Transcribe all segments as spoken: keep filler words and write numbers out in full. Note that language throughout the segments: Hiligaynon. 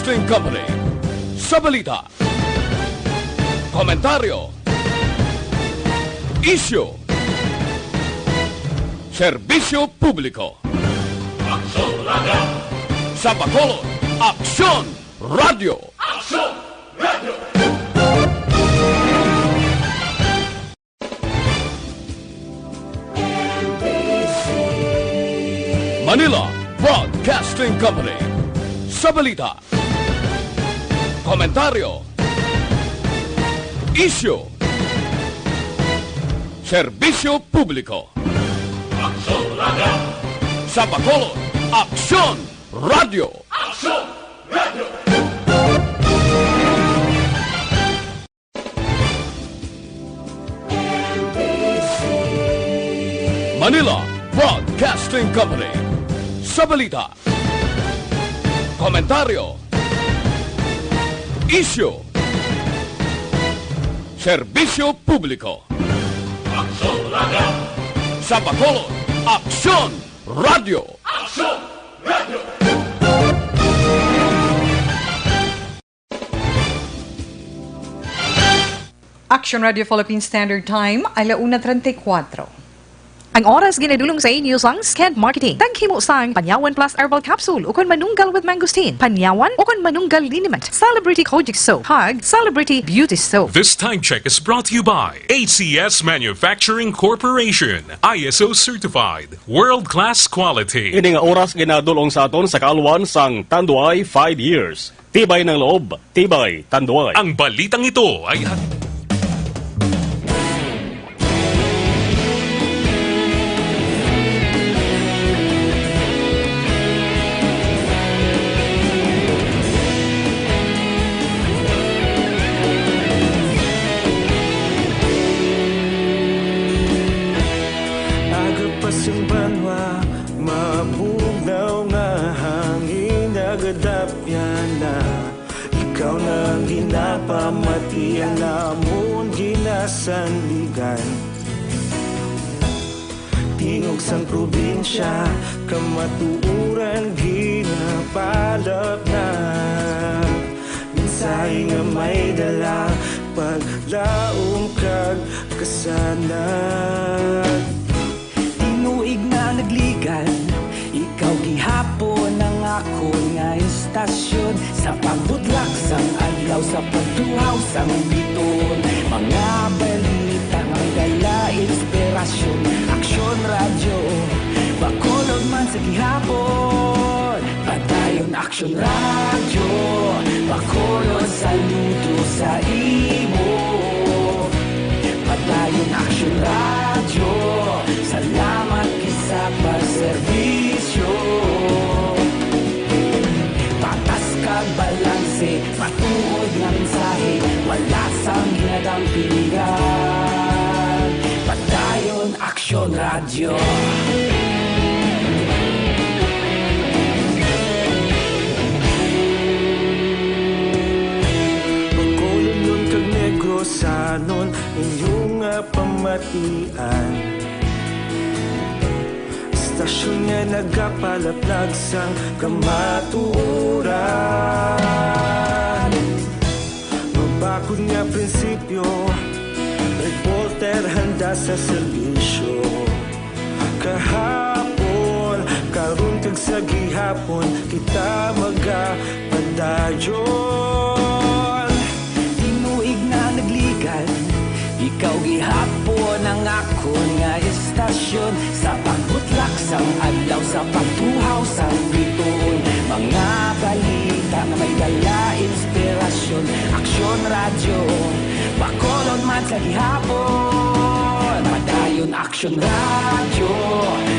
Broadcasting Company. Sa balita, komentaryo, isyu, serbisyo publiko. Aksyon Radio! Sa Bacolod, Aksyon Radio! Aksyon Radio! Manila Broadcasting Company. Sa balita, komentaryo, isyu, serbisyo publiko. Aksyon Radio! Sa Bacolod, Aksyon Radio! Aksyon Radio! Manila Broadcasting Company. Sa balita, komentaryo, isyu, serbisyo publiko. Aksyon Radio! Sa Bacolod, Aksyon Radio! Aksyon Radio! Action Radio Philippine Standard Time, ala una treinta y cuatro. Ang oras ginadulong sa inyo sang Sked Marketing. Taghimo sang Panyawan Plus Herbal Capsule ukon Manunggal with Mangosteen. Panyawan ukon Manunggal Liniment. Celebrity Kojic Soap. Hug Celebrity Beauty Soap. This time check is brought to you by A C S Manufacturing Corporation, I S O certified, world-class quality. Ini nga oras ginadulong sa aton sa kaalwan sang Tanduay five years. Tibay ng loob, tibay Tanduay. Ang balitang ito ay hat- Aga pa sing banwa, mabugnaw nga hangin nagadapyan na. Ikaw na ang ginapamati, ang amon ginasandigan. Tingog sang probinsya, kamatuoran ginapalapnag. Mensahe nga may dala, paglaom kag kasanag. Tinuig na nagligan, ikaw gihapon ang akon nga istasyon. Sa pagbutlak sang adlaw, sa pagtuhaw sang biton, mga balita nga may dala inspirasyon. Aksyon Radyo, Bacolod man sa gihapon. Padayon Aksyon Radyo, Bacolod, saludo sa imo. Padayon Aksyon Radyo, salamat gid sa pagserbisyo. Patas kag balanse, matuod nga mensahe, wala sang ginadampingan. Padayon Aksyon Radyo. Bacolodnon kag Negrosanon, inyo nga pamatian. Istasyon nga nagapalaplag sang kamatuoran. Mabakod nga prinsipyo, reporter handa sa serbisyo. Kahapon, karon kag sa gihapon, kita magapadayon. Tinuig na nagligan, ikaw gihapon ang akon nga istasyon. Sa pagbutlak sang adlaw, sa pagtuhaw sang bituon, mga balita nga may dala inspirasyon. Aksyon Radyo, Bacolod man sa gihapon. Padayon Aksyon Radyo,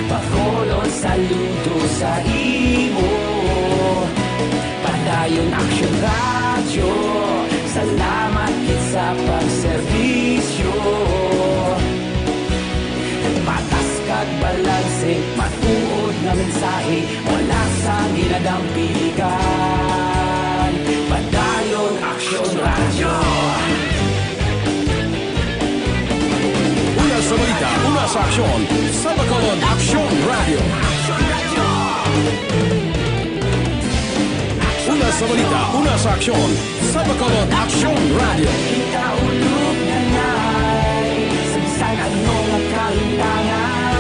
Bacolod, saludo sa imo. Padayon Aksyon Radyo, salamat gid sa pagserbisyo. Patas kag balanse, matuod nga mensahe, wala sang ginadampigan. Padayon Aksyon Radyo. Una sa balita, una sa aksyon, sa Bacolod Aksyon Radyo. Una Sa balita, una sa aksyon, sa Bacolod Aksyon Radio. Kita ulog na nai, sa bisan ano nga kahitangan,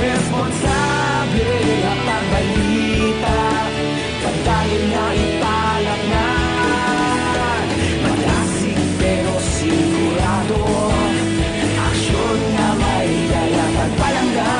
responsable nga pagbalita, kadali nga ipalapnan, malasig pero sigurado, aksyon nga may dala kag palangga.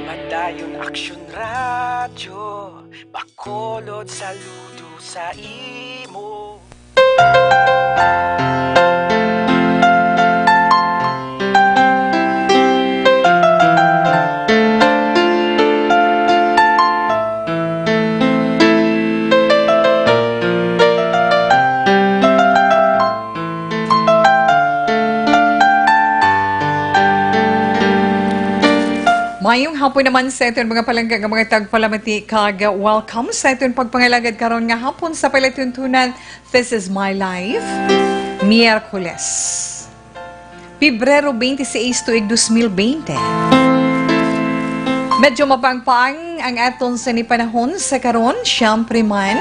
Madayon Aksyon Radyo, Bacolod, saludo sa imo. Mayong hapon naman sa aton mga palangga nga mga tagpalamati, kag welcome sa aton pagpangalagad karon nga hapon sa palatuntunan This Is My Life, Miyerkules, Pebrero twenty-six, tuig dos mil bente. Medyo mapangpang ang aton sini panahon sa karon, siyempre man.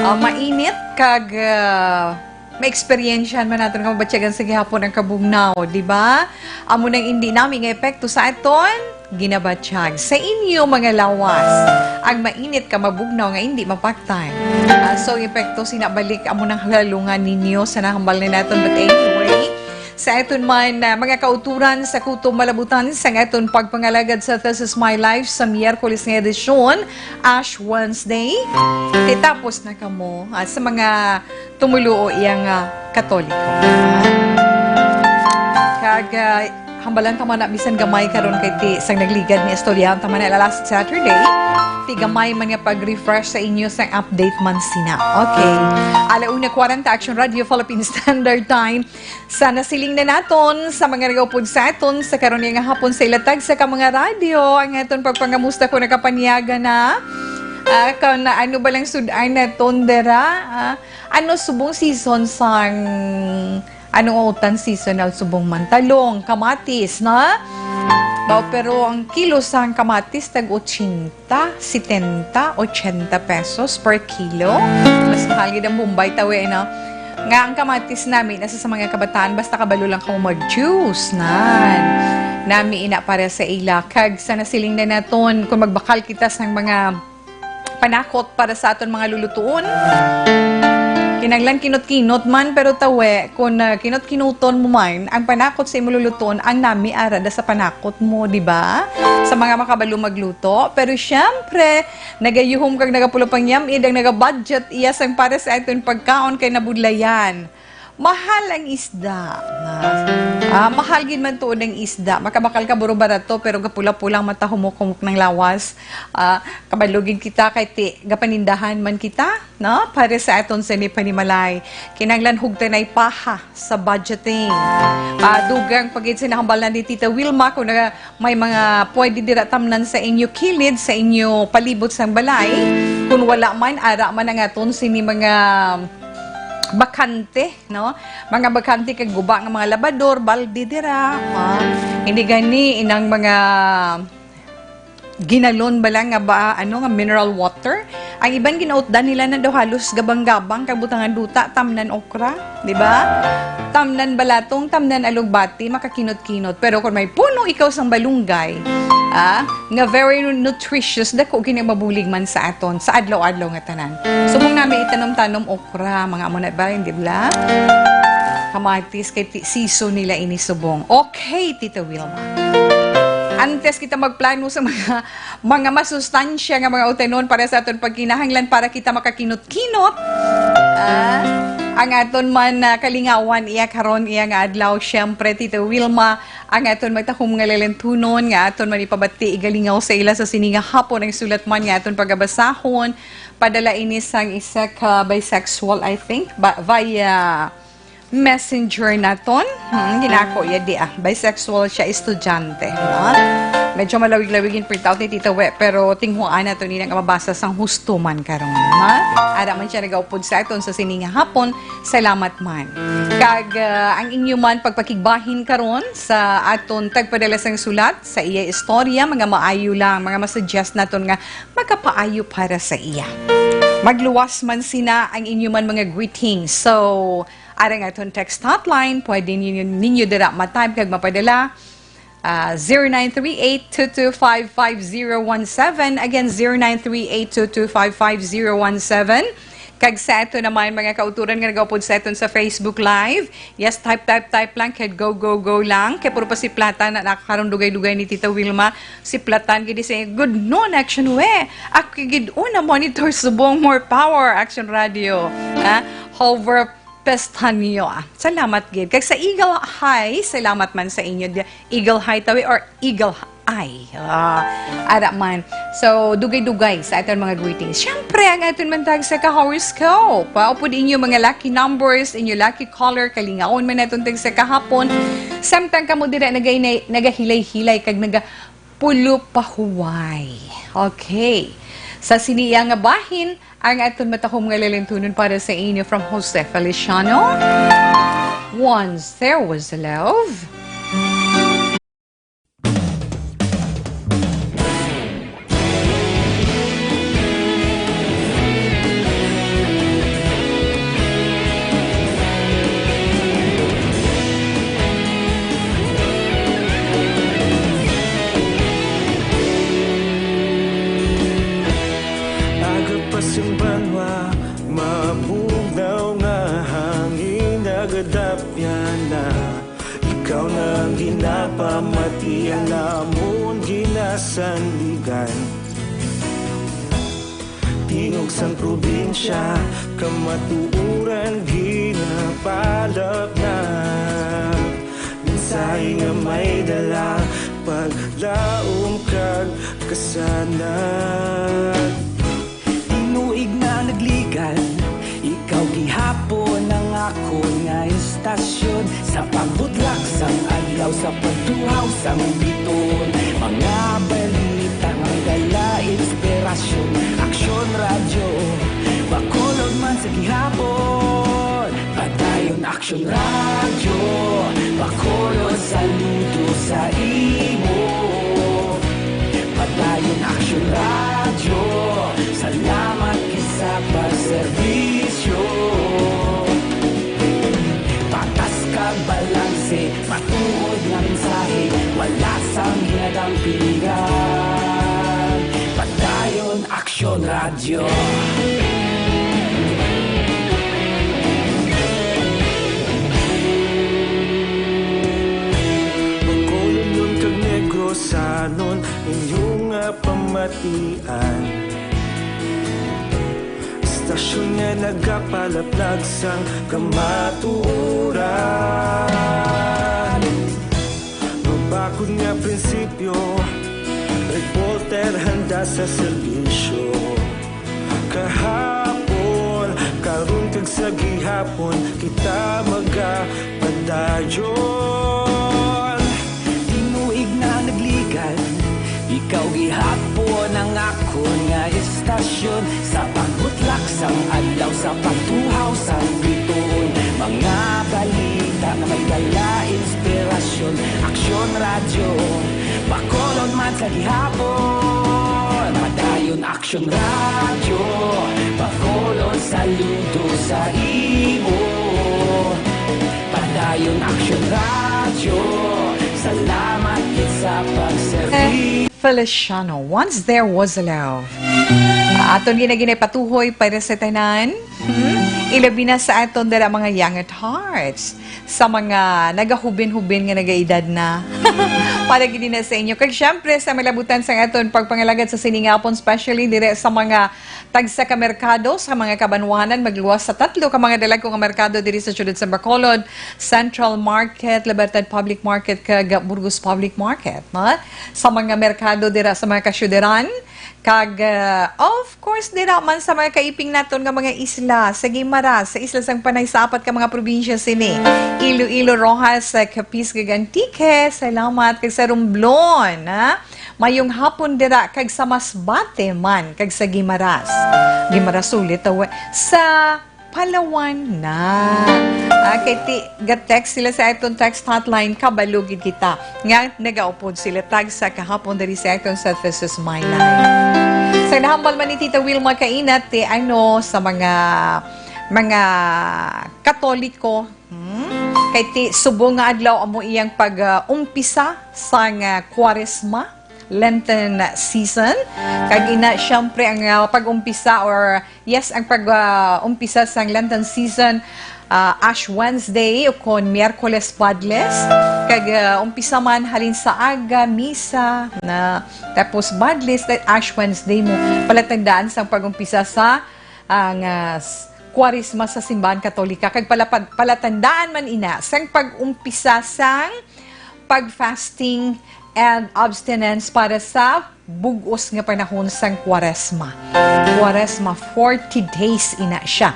Ah, mainit kag, ah, maeksperiensyahan man naton nga mabatyagan sa gihapon ang kabugnaw, di ba? Amo nang indi nami nga epekto sa aton ginabatyag. Sa inyo, mga lawas, ang mainit ka mabugnaw nga indi mapaktan. Ah, so, epekto sina balik amo nang halalungan ninyo sa nahambal ni naton. But anyway, sa aton man, ah, mga kauturan sa kutob malabutan sang aton pagpangalagad sa This Is My Life sa Miyerkules nga edisyon, Ash Wednesday, titapos na kamo, ah, sa mga tumoluo iya nga Katoliko. Kag, ah, hambalan ta man na bisan gamay karon kay ti sang nagligad ni istorya ta man na last Saturday, ti gamay man nga pag-refresh sa inyo sang update man sina. Okay. Ala una kwarenta, Action Radio Philippine Standard Time. Sa nasiling na naton sa mga nagaupod sa aton sa karon nga hapon sa ilatag sa ka mga radyo, ang aton pagpangamusta ko nakapanyaga na. Ah, kung na, ano ba lang sud-an naton dira? Ah, ano subong season sang, ano nga utan seasonal subong man? Talong, kamatis, na? Ba, pero ang kilo sang kamatis tag ochenta, setenta, ochenta pesos per kilo. Mas mahal gid ang Bombay tawi, no? Nga ang kamatis nami nasa sa mga kabataan, basta kabalo lang kamo mag-juice, nan. Nami ina para sa ila. Kag sa nasiling na naton, kung magbakal kita sang mga panakot para sa aton mga lulutuon, kinahanglan kinot-kinot man, pero tawi, kung, ah, kinot-kinuton mo man, ang panakot sa imo lulutuon, ang nami ara da sa panakot mo, di ba? Sa mga makabalo magluto. Pero syempre, nagayuhom kag nagapulong pangyam-id ang nagabudget iya sang para sa aton pagkaon kay nabudlayan. Mahal ang isda. Na, ah, mahal gid man tuod ang isda. Makabakal ka buro barato, pero gapula-pula ang mata, humok-humok ng lawas. Ah, kabalo gid kita kay ti, gapanindahan man kita, no? Para sa aton sini panimalay. Kinahanglan hugtanay paha sa budgeting. Ah, dugang pa gid sa nahambalan ni Tita Wilma kung na, may mga pwede dira tamnan sa inyo kilid, sa inyo palibot sang balay. Kung wala man, ara man ang aton sini mga bakante, no? Mga bakante kag guba nga mga labador, balde dira, ha? Hindi gani inang mga ginalon ba lang nga ba, ano, nga mineral water? Ang iban ginautdan nila na daw halos gabang-gabang kag butangan duta, tamnan okra, di ba? Tamnan balatong, tamnan alugbati, makakinot-kinot. Pero kung may puno ikaw sang balunggay, ah, nga very nutritious, dako gid mabulig man sa aton sa adlaw-adlaw nga tanan. Subong nami itanom-tanom okra, mga amo na ba, hindi bla? Kamatis, kay ti-, season nila ini subong. Okay, Tita Wilma. Antes kita magplano sa mga, mga masustansya nga mga utanon para sa aton pagkinahanglan para kita makakinot-kinot, ah, ang aton man, ah, kalingawan iya karon, iya nga adlaw, syempre, Tita Wilma, ang aton matahom nga lalentunon nga aton man ipabati, igalingaw sa ila sa sini nga hapon ang sulat man nga aton pagabasahon. Padala ini sang isa ka bisexual, I think, ba, via messenger naton. Hmm, ginako ya di ah. Bisexual siya, estudyante. Ha? Medyo malawig-lawig yung printout ni Tita We, pero tinghuan nato nila nga mabasa sang husto man karon. Ha? Ara man siya nagaupod sa aton sa sining hapon. Salamat man. Kag ah, ang inyo man pagpakigbahin karon sa aton tagpadala sang sulat sa iya istorya, mga maayo lang, mga masuggest naton nga makapaayo para sa iya. Magluwas man sina ang inyo man mga greetings. So, ara nga aton text hotline, pwede ninyo, ninyo dira ma-type kag mapadala. Ah, zero nine three eight two two five five zero one seven. Again, zero nine three eight two two five five zero one seven. Kag sa ato naman, mga kauturan nga nagaupod sa aton sa Facebook Live, yes, type, type, type lang, kay go, go, go lang. Kay puro pa si Platan na nakakaroon dugay-dugay ni Tita Wilma. Si Platan, gid siya, "Good noon, Action We. Ako gid una monitor subong, more power, Action Radio." Ah, Hover Pestanio. Ah, salamat gid. Kag sa Eagle High, salamat man sa inyo. Eagle High tawi or Eagle Eye. Ah, ara man. So, dugay-dugay sa aton mga greetings. Siyempre, ang aton man tag sa ka-horoscope. Paupod inyo mga lucky numbers, inyo lucky color, kalingaon man naton tag sa kahapon. Samtang kamo dira nagay-, nagahilay-hilay kag nagapulo pahuway. Okay. Sa siniya nga bahin, ang aton matahom nga lalintunon para sa inyo from Jose Feliciano. Once there was a love. Aga pa sing banwa, mabugnaw nga hangin nagadapyan na. Ikaw na ang ginapamati, ang amon ginasandigan. Tingog sang probinsya, kamatuoran ginapalapnag. Mensahe nga may dala, paglaom kag kasanag. Tinuig na nagligan, ikaw gihapon ang akon nga istasyon. Sa pagbutlak sang adlaw, sa pagtuhaw sang bituon, mga balita nga dala inspirasyon. Aksyon Radyo, Bacolod man sa gihapon. Padayon Aksyon Radyo, Bacolod, saludo sa imo. Padayon Aksyon Radyo, salamat gid sa pagserbisyo. Patas kag balanse, matuod nga mensahe, wala sang ginadampigan. Padayon Aksyon Radyo. Bacolodnon kag Negrosanon, inyo nga pamatian. Istasyon nga nagapalaplag sang kamatuoran. Mabakod nga prinsipyo, reporter handa sa serbisyo. Kahapon, karon kag sa gihapon, kita magapadayon. Tinuig na nagligan, ikaw gihapon ang akon nga istasyon. Sa pagbutlak sang adlaw, sa pagtuhaw sang bituon, mga balita nga may dala inspirasyon. Aksyon Radyo, Bacolod man sa gihapon. Padayon Aksyon Radyo, Bacolod, saludo sa imo. Padayon Aksyon Radyo, salamat gid sa pagserbi. Feliciano, Once There Was a Love. Aton ginaginay patuhoy para sa tanan. Hmm? Ilabi na sa aton dala mga young at hearts. Sa mga nagahubin-hubin nga nagaedad na. Para gid na sa inyo. Kag syempre, sa malabutan sa aton pagpangalagad sa sining hapon, especially dire sa mga tagsa ka merkado, sa mga kabanwanan, magluwas sa tatlo ka mga dalagko nga merkado diri sa siyudad sa Bacolod, Central Market, Libertad Public Market, kag Burgos Public Market, no? Sa mga merkado dira sa mga kasyudaran, Kag, ah, of course, dira man sa mga kaiping naton nga mga isla, sa Guimaras, sa isla sang Panay, sa apat ka mga probinsya sini, Iloilo, Roxas, ah, Capiz, kag Antique. Salamat. Kag sa Romblon, ha? Mayong hapon dira, kag sa Masbate man, kag sa Guimaras. Guimaras ulit, awa-, sa Palawan na. Ah, kay ti, ga-text sila sa aton text hotline, kabalo gid kita nga nagaupod sila tagsa kahapon diri sa aton sa This Is My Life. Sa nahambal man ni Tita Wilma Kainat, ti, ano, sa mga, mga Katoliko, hmm? Kay ti, subong nga adlaw amo iyang pag, ah, umpisa sang, ah, Kwaresma, Lenten season. Kag ina, siyempre, ang, ah, pag-umpisa or, yes, ang pag, ah, umpisa sang Lenten season, ah, Ash Wednesday o kon Miyerkules Badlis. Kag, ah, umpisa man halin sa aga, misa, na, tapos Badlis, that Ash Wednesday mo. Palatandaan sang pag-umpisa sa, ang, ah, s-, Kwaresma sa Simbahan Katolika. Kag palapad-, palatandaan man ina sang pag-umpisa sang pag-fasting and abstinence para sa bug-os nga panahon sang Kwaresma. Kwaresma, forty days ina siya.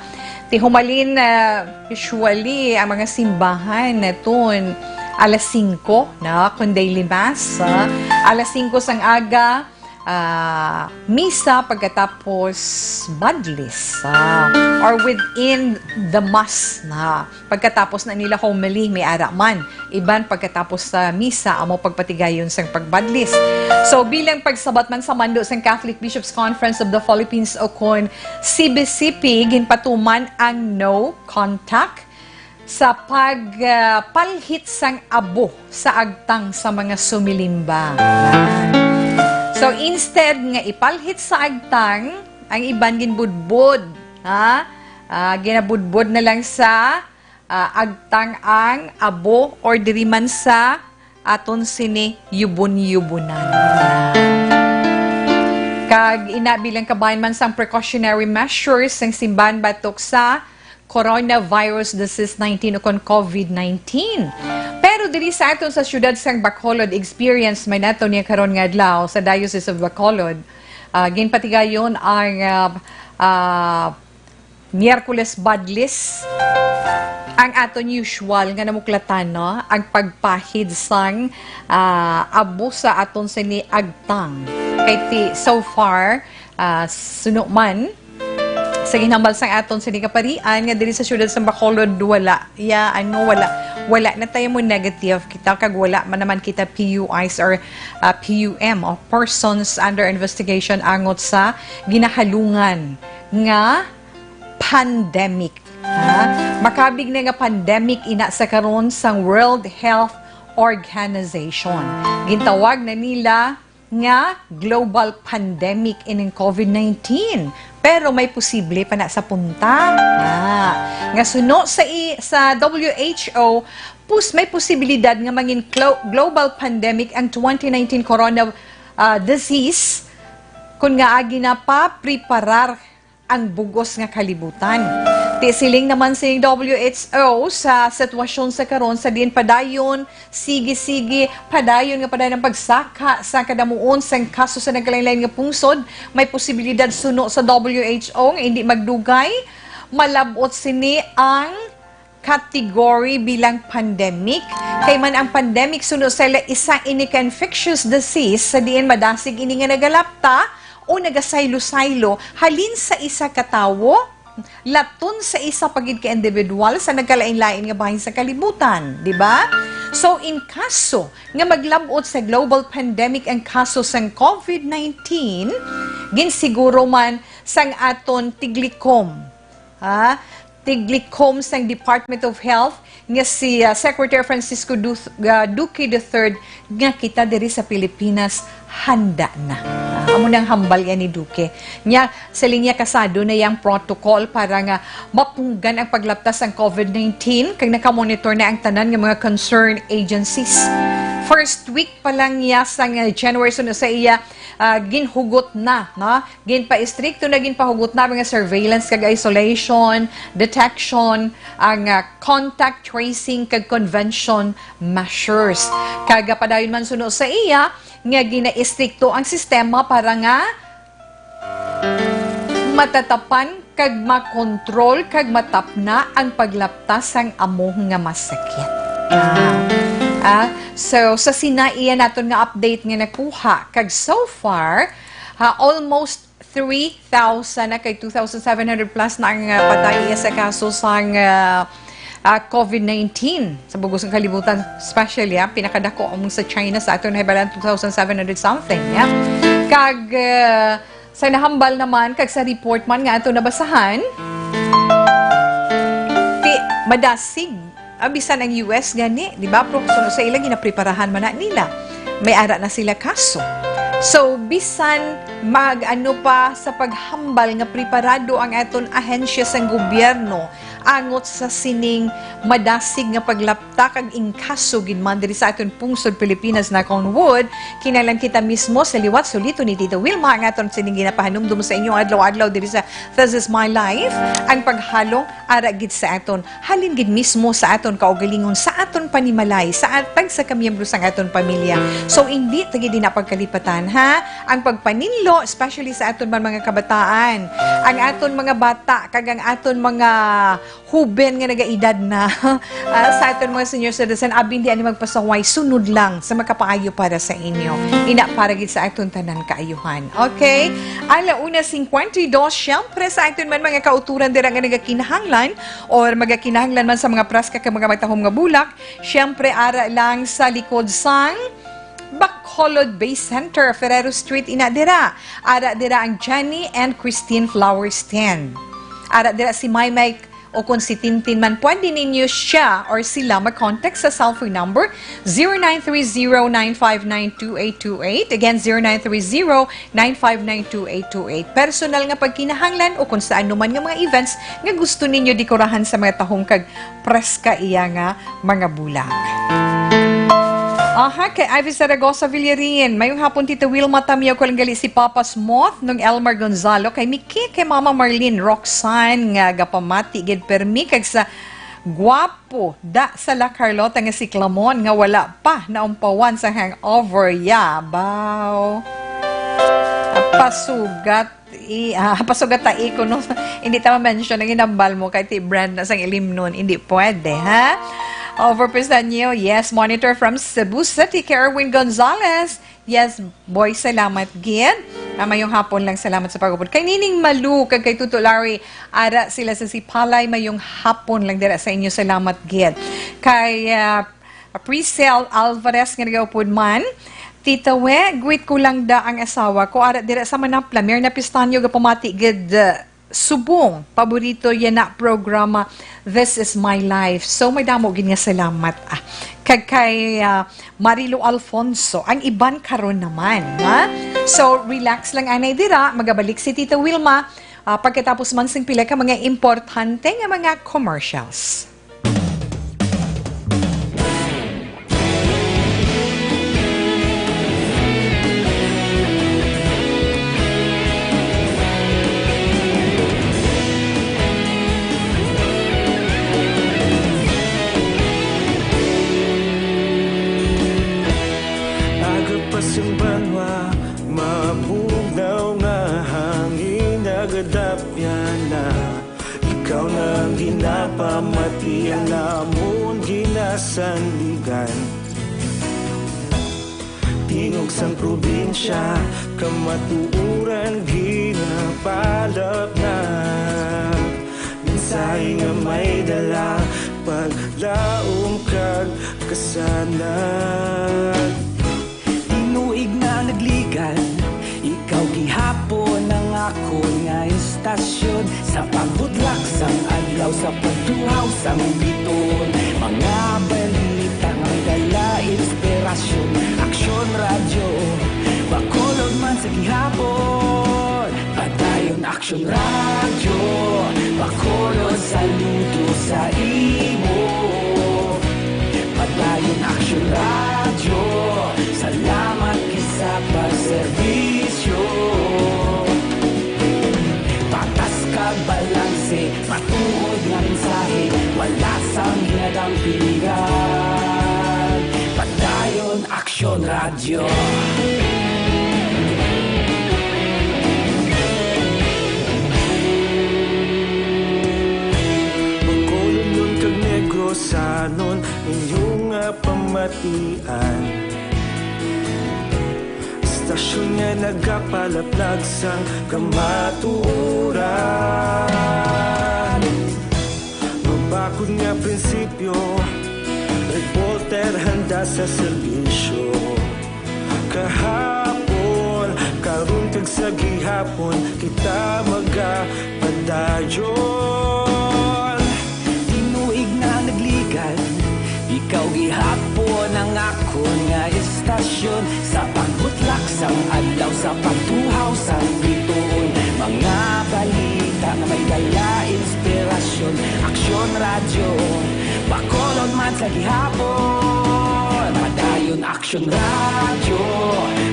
Ti humalin, ah, usually, ang mga simbahan naton alas singko na, kung daily mass, ah, alas singko sang aga, ah, misa, pagkatapos badlis, ah, or within the mass na. Pagkatapos na nila homily, may ara man. Iban pagkatapos sa misa, amo pagpatigayon sang pagbadlis. So, bilang pagsabat man sa mando sang Catholic Bishops' Conference of the Philippines o kon C B C P, ginpatuman ang no contact sa pag, ah, palhit sang abo sa agtang sa mga sumilimba. So, instead nga ipalhit sa agtang, ang iban ginbudbod, ha? Ah, ginabudbod na lang sa, ah, agtang ang abo or diri man sa aton sini yubon-yubonan. Kag ina, bilang kabahin man sang precautionary measures sang simbahan batok sa coronavirus disease nineteen o kon COVID nineteen. Pero diri sa aton sa siyudad sang Bacolod, experience man nato niya karon nga adlaw sa Diocese of Bacolod. Ah, ginpatigayon ang, ah, ah, Miyerkules Badlis, ang aton usual nga namuklatan, no? Ang pagpahid sang, ah, abo sa aton sini agtang. Kay ti, so far, ah, suno man, sa ginhambal sang aton sini kaparian nga diri sa siyudad sa Bacolod, wala. Ya, ano, wala. Wala na tayo mo negative kita, kag wala man naman kita P U Is or, ah, P U M, o persons under investigation, angot sa ginahalungan nga pandemic. Ha? Makabig na nga pandemic ina sa karon sang World Health Organization. Gintawag na nila nga global pandemic ining COVID nineteen. Pero may posible pa na sa punta. Ah, nga suno sa i-, sa W H O, pus-, may posibilidad nga mangin glo-, global pandemic ang twenty nineteen corona, ah, disease kun nga agi na pa preparar ang bugos nga kalibutan. Ti siling naman sing W H O sa sitwasyon sa karon sa diin padayon, sige-sige, padayon nga padayon ang pagsaka sa kadamuon sang kaso sa nagkalain-lain nga pungsod, may posibilidad suno sa W H O nga hindi magdugay, malab-ot sini ang category bilang pandemic. Kay man ang pandemic suno sa ila isa ini ka infectious disease sa diin madasig ini nga nagalapta o nagasaylo-saylo halin sa isa ka tawo laton sa isa pa gid ka individual sa nagkalain-lain nga bahin sa kalibutan, di ba? So, in kaso nga maglab-ot sa global pandemic ang kaso sang COVID nineteen, ginsiguro man sang aton tiglikom, ha? Tiglikom sang Department of Health nga si, ah, Secretary Francisco Du-, ah, Duque the third nga kita diri sa Pilipinas handa na. Ah, amo nang hambal yan ni Duque. Nya, sa linya kasado na yang protocol para nga mapunggan ang paglaptas sang COVID nineteen, kag nakamonitor na ang tanan nga mga concerned agencies. First week pa lang niya sa nga January, suno sa iya, ah, ginhugot na, no? Ginpa-estrikto na, ginpahugot na mga surveillance kag isolation, detection, ang, ah, contact tracing kag convention measures. Kag padayon man suno sa iya nga gina-estrikto ang sistema para nga Matatapan kag makontrol kag matapna ang paglapta sang amo nga masakit. Ah, ah, so, sa sina iya naton nga update nga nakuha, kag so far, ha, almost three thousand na, kay two thousand seven hundred plus na ang, ah, patay iya sa kaso sang, ah, ah, covid nineteen sa bug-os nga kalibutan, especially, ah, pinakadako ang sa China sa aton nahibalaan, two thousand seven hundred something, yeah? Kag, ah, sa nahambal naman, kag sa report man nga ato nabasahan, ti-, madasig, ah, bisan ang U S gani, di ba? Pero so, sa ila, ginapreparahan man na nila. May ara na sila kaso. So, bisan mag-ano pa sa paghambal nga preparado ang aton ahensya sang gobyerno angot sa sining madasig nga paglapta kag ingkaso gid man diri sa aton pungsod Pilipinas, knock on wood, kinahanglan kita mismo sa liwat sulito ni Tita Wilma ang aton sining ginapahanumdom sa inyo adlaw-adlaw diri sa This Is My Life, ang paghalong ara gid sa aton, halin gid mismo sa aton kaugalingon, sa aton panimalay, sa at-, tagsa ka miyembro sang aton pamilya. So, indi ta gid na pagkalipatan, ha? Ang pagpaninlo, especially sa aton man mga kabataan, ang aton mga bata, kag ang aton mga huben nga nagaedad na, ah, sa aton mga senior citizen, abi, hindi ani magpasaway, sunod lang sa makapaayo para sa inyo. Ina, para gid sa aton tanan kaayuhan. Okay? Ala una cincuenta y dos, syempre sa aton man mga kauturan dira nga nagakinahanglan or magakinahanglan man sa mga preska kag mga matahom nga bulak, syempre ara lang sa likod sang Bacolod Base Center, Ferrero Street, ina dira. Ara dira ang Jenny and Christine Flower Stand. Ara dira si Maymay o kon si Tintin man, pwede ninyo siya or sila mag-contact sa cellphone number zero nine three zero nine five nine two eight two eight. Again, zero nine three zero nine five nine two eight two eight. Personal nga pagkinahanglan o kung sa anuman nga mga events nga gusto ninyo dekorahan sa mga tahong kag preska iya nga mga bulak. Aha, kay Ivy Zaragoza Villarin, mayong hapon, Tita Wilma, tamiyaw ko lang gali si Papa Smoth, Nung Elmer Gonzalo, kay Miki, kay Mama Marlene, Roxanne, nga gapamati gid permi, kag sa gwapo da sa La Carlota nga si Clamon, nga wala pa naumpawan sa hangover. Yabaw. Pasugat. I, ah, pasugat ta iko, no? Hindi ta ma-mention ang inambal mo kay ti brand na sang ilimnon. Hindi pwede, ha? Over Pisanyo, yes, monitor from Cebu City, kay Erwin Gonzalez. Yes, boy, salamat gid. Ah, mayong hapon lang, salamat sa pag-upod. Kay Nining Malu, kag kay Tuto Larry, ara sila sa Sipalay, mayong hapon lang dira sa inyo, salamat gid. Kay, ah, Priscel Alvarez nga nagaupod man, Tita We, greet ko lang da ang asawa ko. Ara dira sa Manapla, Mirna Pistanyo, gapamati gid, uh, subong. Paborito ya na programa, This Is My Life. So, madamo gid nga salamat, ah. Kag kay, ah, Marilo Alfonso, ang iban karon naman, ha? So, relax lang anay dira, magabalik si Tita Wilma, ah, pagkatapos man sing pila ka mga importante nga mga commercials. Agapas ang banwa, mabugnaw nga hangin, nagadapyan na. Ikaw na ang ginapamati, ang namon ginasandigan. Tingog sang probinsya, kamatuoran ginapalapnag. Mensahe nga may dala, paglaom kag kasanag. Tinuig na nagligad, ikaw gihapon ang akon nga istasyon. Sa pagbudlak sang adlaw, sa pagduhaw sang biton, mga balita nga dala inspirasyon. Aksyon Radyo, Bacolod man sa gihapon. Padayon Aksyon Radyo, Bacolod, saludo sa imo. Padayon Aksyon Radyo, salamat gid sa pagserbisyo. Patas kag balanse, matuod nga mensahe, wala sang ginadampingan. Padayon Aksyon Radyo. Sanon inyong nga pamatian. Istasyon nga nagapalaplag sang kamatuoran. Mabakod nga prinsipyo, reporter handa sa serbisyo. Kahapon, karon kag sa gihapon, kita magapadayon. Tinuig na nagligad, ikaw gihapon ang akon nga istasyon. Sa pagbutlak sang adlaw, sa pagtuhaw sang bituon, mga balita nga may dala inspirasyon. Aksyon Radyo, Bacolod man sa gihapon. Padayon Aksyon Radyo,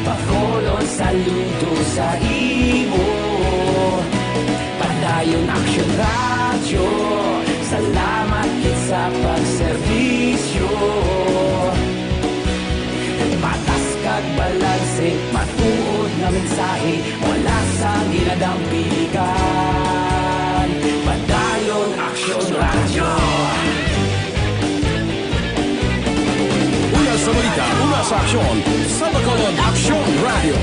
Bacolod, saludo sa imo. Padayon Aksyon Radyo, salamat gid sa pagserbisyo. Patas kag balanse, matuod nga mensahe, wala sang ginadampigan. Padayon Aksyon Radyo. Una sa balita, una sa aksyon, sa Bacolod Aksyon Radyo.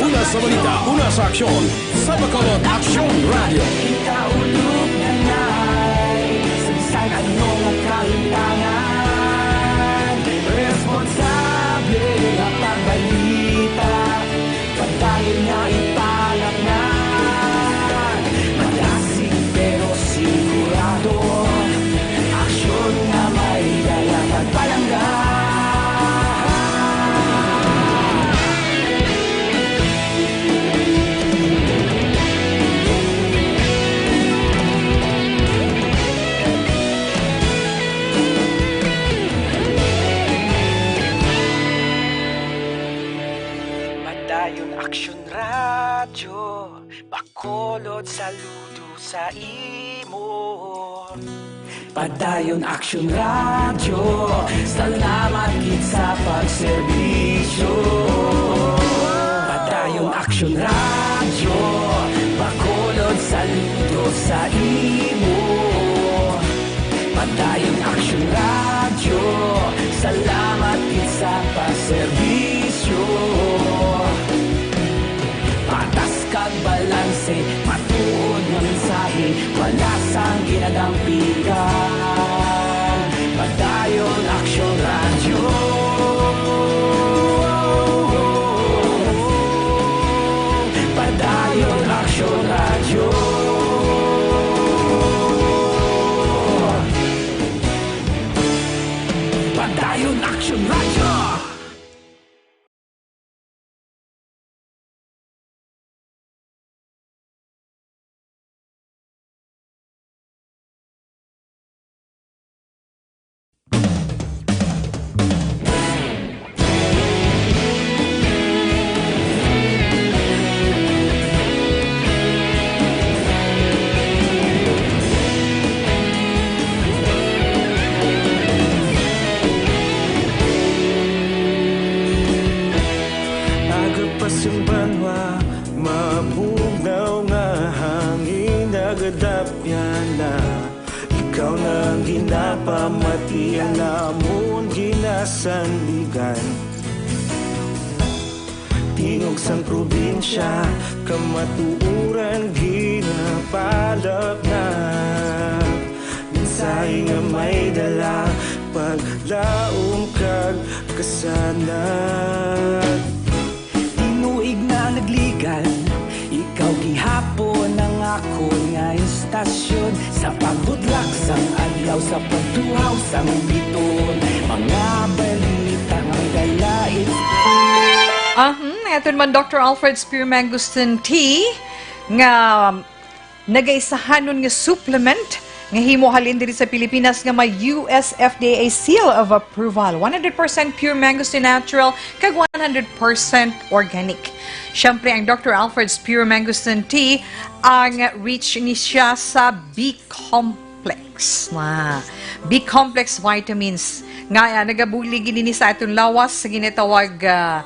Una sa balita, una sa aksyon, sa Bacolod Aksyon Radyo. Kita ulog nanay, sa bisan ano nga kahitangan, responsable nga pagbalita. Padayon nga ipalapnan, madasig pero sigurado. Aksyon nga may dala pagpalangga. Padayon Aksyon Radyo, Bacolod, saludo sa imo. Padayon Aksyon Radyo, salamat gid sa pagserbisyo. Padayon Aksyon Radyo, Bacolod, saludo sa imo. Padayon Aksyon Radyo, salamat gid sa pagserbisyo. Patas kag balanse, matuod nga mensahe, wala sang ginadampigan. Padayon Aksyon Radyo. Padayon Aksyon Radyo. Padayon Aksyon Radyo. Aga pa sang banwa, mabugnaw nga hangin nagadapyan na. Ikaw na ang ginapamatian namon ginasandigan. Tingog sang probinsya, kamatuoran ginapalapnag. Mensahe nga may dala, paglaom kag kasanag. Tinuig na nagligad, ikaw gihapon ang akon nga istasyon. Sa pagbutlak sang adlaw, sa pagtuhaw sang bituon, mga balita nga may dala. Ahum, aton man Doctor Alfred Spear Mangosteen Tea nga nagaisahanon nga supplement nga himo halin diri sa Pilipinas nga may U S F D A seal of approval. One hundred percent pure mangosteen natural kag one hundred percent organic. Siyempre, ang Doctor Alfred's Pure Mangosteen Tea, ang rich ni siya sa B complex. Na B complex vitamins nga, ah, nagabulig ini sa aton lawas sa ginatawag, ah,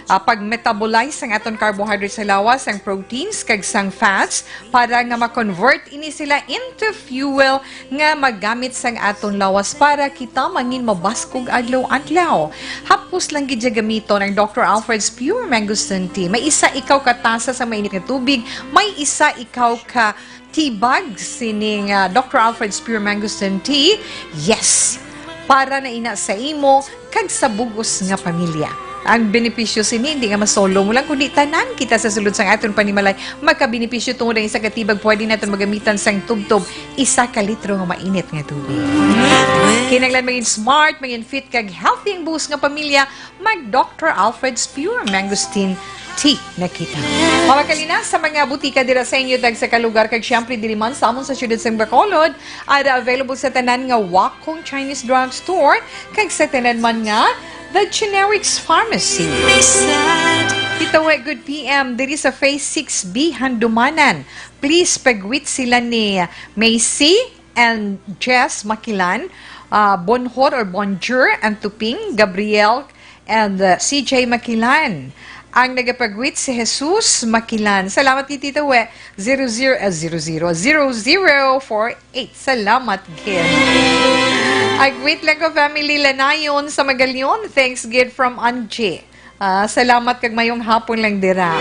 ah, pag-metabolize sang aton carbohydrates sa lawas, sang proteins, kag sang fats, para nga ma-convert ini sila into fuel nga magamit sang aton lawas para kita mangin mabaskog adlaw-adlaw. Hapos lang gid siya gamiton ang Doctor Alfred's Pure Mangosteen Tea. May isa ikaw ka tasa sa mainit nga tubig, may isa ikaw ka tea bag sining, ah, Doctor Alfred's Pure Mangosteen Tea. Yes! Para na ina sa imo kag sa bug-os nga pamilya. Ang benepisyo sini hindi nga masolo mo lang, kundi tanan kita sa sulod sang aton panimalay makabenepisyo tungod ang isa ka tea bag pwede naton magamitan sang tubtob isa ka litro nga mainit nga tubig. Kinahanglan maging smart, maging fit, kag healthy ang bug-os nga pamilya, mag Doctor Alfred's Pure Mangosteen Tea na kita. Mawakali na sa mga butika dira sa inyo, tagsa ka lugar, kag siyempre diri man sa amon sa siyudad sang Bacolod, ada available sa tanan nga Wakong Chinese Drug Store, kag sa tanan man nga The Generics Pharmacy. Tita We, good P M diri sa Phase six B Handumanan. Please pag-greet sila ni Macy and Jess Makilan, ah, Bonhor or Bonjour and Tuping, Gabriel and, ah, C J Makilan. Ang nagapag-greet si Jesus Makilan. Salamat kay Tita We. Zero zero, ah, zero zero, zero zero four eight. Salamat gid. Ag-greet lang ko family Lanayon sa Magalion. Thanks gid from Angie. Ah, salamat kag mayong hapon lang dira.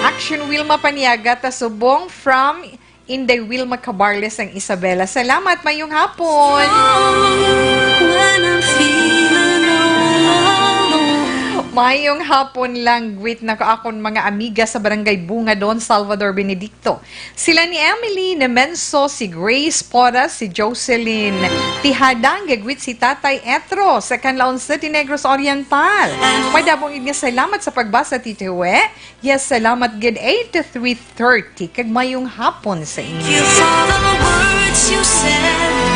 Action Wilma Paniaga, ta subong from Inday Wilma Cabarles ang Isabela. Salamat, mayong hapon. When I'm feeling all alone. Mayong hapon lang, greet na ko akon mga amiga sa Barangay Bunga, Don Salvador Benedicto. Sila ni Emily Nemenso, si Grace Poras, si Jocelyn Tihada, gagwit si Tatay Etro sa Canlaon City, Negros Oriental. Madamo gid nga salamat sa pagbasa, Tita We. Yes, salamat gid, eight to three thirty, kag mayong hapon sa inyo. Thank you for the words you said.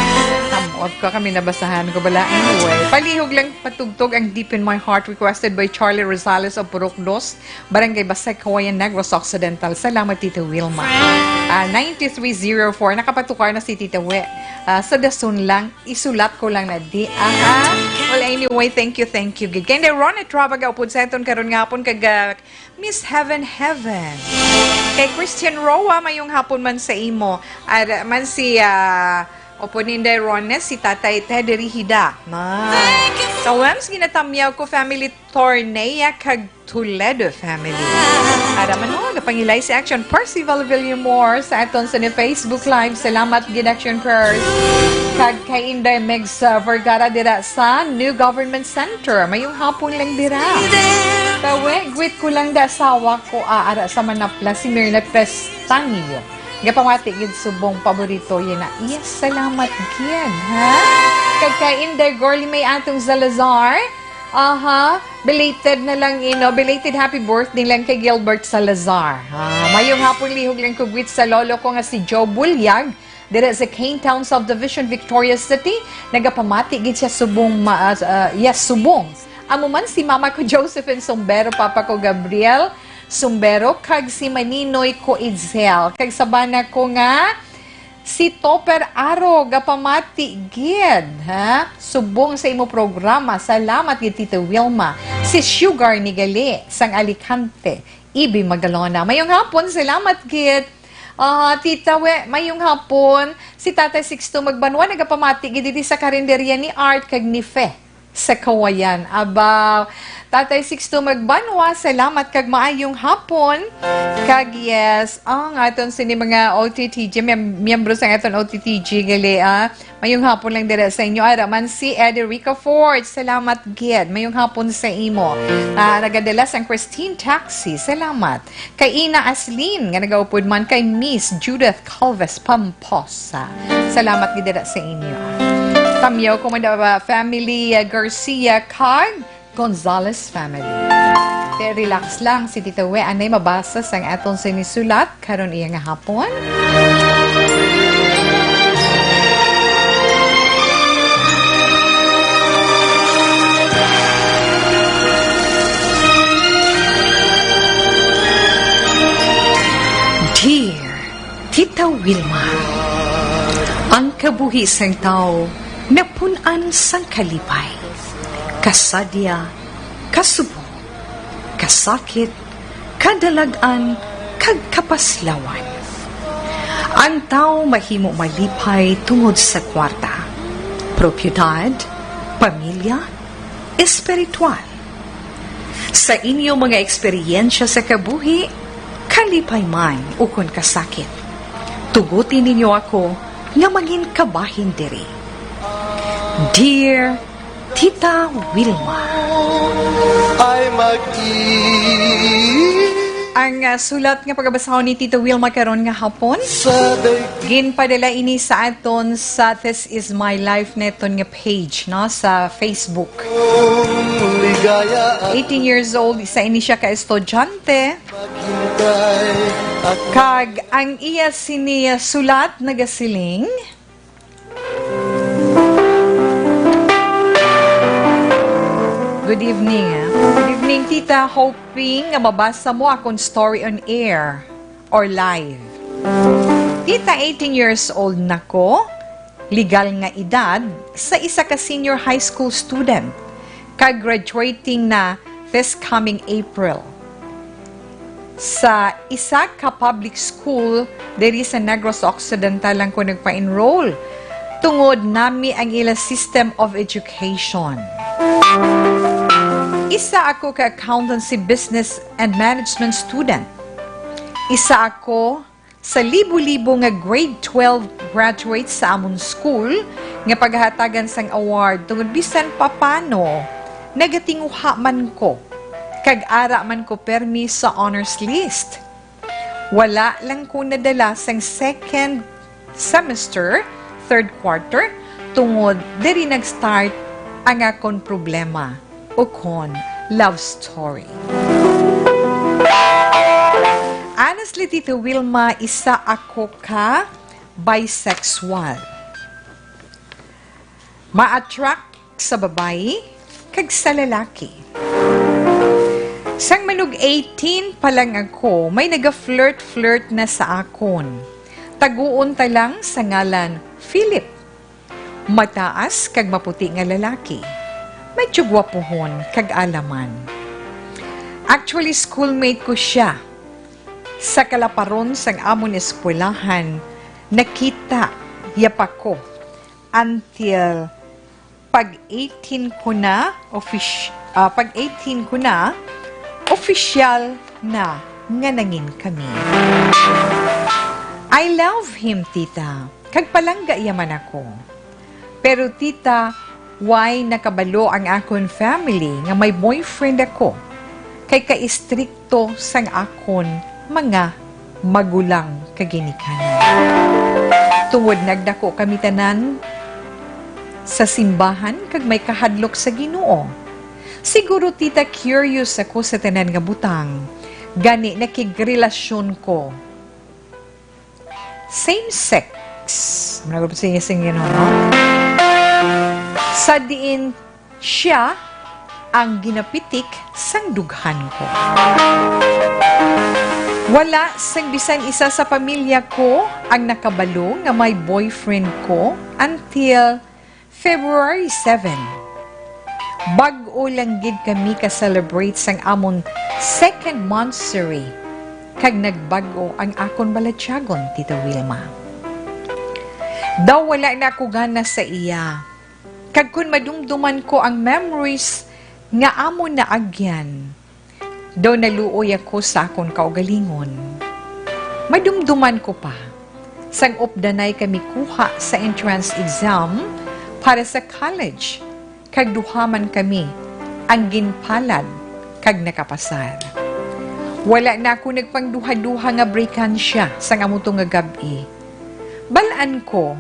Kamot ko kami nabasahan ko bala. Anyway, palihog lang patugtog ang Deep in My Heart, requested by Charlie Rosales of Purok Dos, Barangay Basay, Cauayan, Negros Occidental. Salamat, Tita Wilma. Ah, nine three zero four. Nakapatukar na si Tita We. Ah, sa dason lang, isulat ko lang na di. Aha. Well, anyway, thank you, thank you. Gid kay Ron at Traba gaupod sa aton karon nga hapon kag, ah, Miss Heaven Heaven. Kay Christian Roa, mayong hapon man sa imo. Ara man si, ah, Opo Ninday Rones, si Tatay Teddy Rihida. Ma. Thank you. Sa Wems, ginatamyaw ko family Tornea kag Toledo family. Ara man mo, napangilay si Action Percival Villamor sa aton sa ni Facebook Live. Salamat gid, Action Pers. Kag kay Inday Megs, uh, Vergara dira sa New Government Center. Mayong hapon lang dira. Tawe, greet ko lang da asawa ko, ah, ara sa Manapla, si Mirna Castanio. Gapamati gid subong paborito yun na. Yes, salamat gid, ha? Kag kay Inday Girlie May Atong Salazar, aha, belated na lang, you know, belated happy birthday lang kay Gilbert Salazar. Ah, mayong hapon, lihog lang kugwit sa lolo ko nga si Joe Bulyag, dira sa Cane Town Subdivision, Victoria City. Nagapamati gid siya subong ma-, ah, ah, yes, subong. Amo man si mama ko Josephine Sombero, papa ko Gabriel Sombero, kag si maninoy ko Itzel, kag sa bana ko nga si Topper Aro, gapamati gid, ha? Subong sa imo programa. Salamat gid, Tita Wilma. Si Sugar ni gali, sang Alicante, Ibi Magalona. Mayong hapon, salamat gid. Ah, Tita We, mayong hapon. Si Tatay Sixto Magbanwa nagapamati gid didi sa karinderya ni Art kag ni Fe sa Kawayan. Aba, Tatay Sixto Magbanwa, salamat kag maayong hapon. Kag yes, ang aton sini mga O T T G, mem-, miyembro sa aton O T T G gali, ah. Mayong hapon lang dira sa inyo. Ara man si Eddie Ricafort, salamat gid. Mayong hapon sa imo. Ah, nagadala sang Christine Taxi, salamat. Kay Ina Aslin nga nagaupod man kay Miss Judith Calves Pamposa. Salamat gid dira sa inyo. Tamyaw ko man, uh, family, uh, Garcia kag Gonzales family. Te, relax lang si Tita We, anay mabasa sang aton sinisulat karon iya nga hapon. Dear Tita Wilma, ang kabuhi sang tawo napun-an sang kalipay, kasadya, Kasubo, kasakit, kadalag-an, kag kapaslawan. Ang tawo mahimo malipay tungod sa kwarta, propiedad, pamilya, espiritual. Sa inyo mga eksperyensya sa kabuhi, kalipay man ukon kasakit, tuguti ninyo ako nga mangin kabahin diri. Dear Tita Wilma. Ay mag-i- Ang, ah, sulat nga pagabasahon ni Tita Wilma karon nga hapon, sa day- ginpadala ini sa aton sa This Is My Life neton nga page, no, sa Facebook. Ligaya at Eighteen years old, isa ini siya ka estudyante. Maghintay at Kag ang iya sini sulat nagasiling, Good evening, ah. Good evening, Tita. Hoping nga mabasa mo akong story on air or live. Tita, eighteen years old na ko, legal nga edad, sa isa ka senior high school student, kag graduating na this coming April. Sa isa ka public school diri sa Negros Occidental lang ko nagpa-enroll tungod nami ang ila system of education. Isa ako ka accountancy, business, and management student. Isa ako sa libo-libo nga grade twelve graduates sa amon school nga paghatagan sang award tungod bisan papano nagatinguha man ko kag ara man ko permi sa honors list. Wala lang ko nadala sang second semester, third quarter, tungod diri nag-start ang akon problema ukon love story. Honestly, Tita Wilma, isa ako ka bisexual. Ma-attract sa babayi kag sa lalaki. Sang manug eighteen pa lang ako, may naga-flirt-flirt na sa akon. Taguon ta lang sa ngalan Philip. Mataas kag maputi nga lalaki. Medyo gwapuhon kag alaman. Actually, schoolmate ko sia. Sa kalaparon sang amon eskwelahan, nakita ya pa ko until pag eighteen ko na, offic-, ah, pag eighteen ko na, opisyal na nga nangin kami. I love him, tita, kag palangga iya man ako. Pero, tita, way nakabalo ang akon family nga may boyfriend ako, kay ka-istrikto sang akon mga magulang kag ginikanan. Tungod nagdako kami tanan sa simbahan kag may kahadlok sa Ginoo, siguro, tita, curious ako sa tanan nga butang, gani nakigrelasyon ko. Same sex. Mura gud sa iya sing, you know, no? Sa diin siya ang ginapitik sang dughan ko. Wala sang bisan isa sa pamilya ko ang nakabalo nga may boyfriend ko until February seven, bag-o lang gid kami ka-celebrate sang amon second monthsary, kag nagbag-o ang akon balatyagon, Tita Wilma. Daw wala na ako gana sa iya, kag kon madumduman ko ang memories nga amon naagyan, daw naluoy ako sa akon kaugalingon. Madumduman ko pa, sang updanay kami kuha sa entrance exam para sa college, kag duha man kami ang ginpalad kag nakapasar. Wala na ako nagpangduhaduha nga breakan siya sang amo to nga gab-i. Bal-an ko,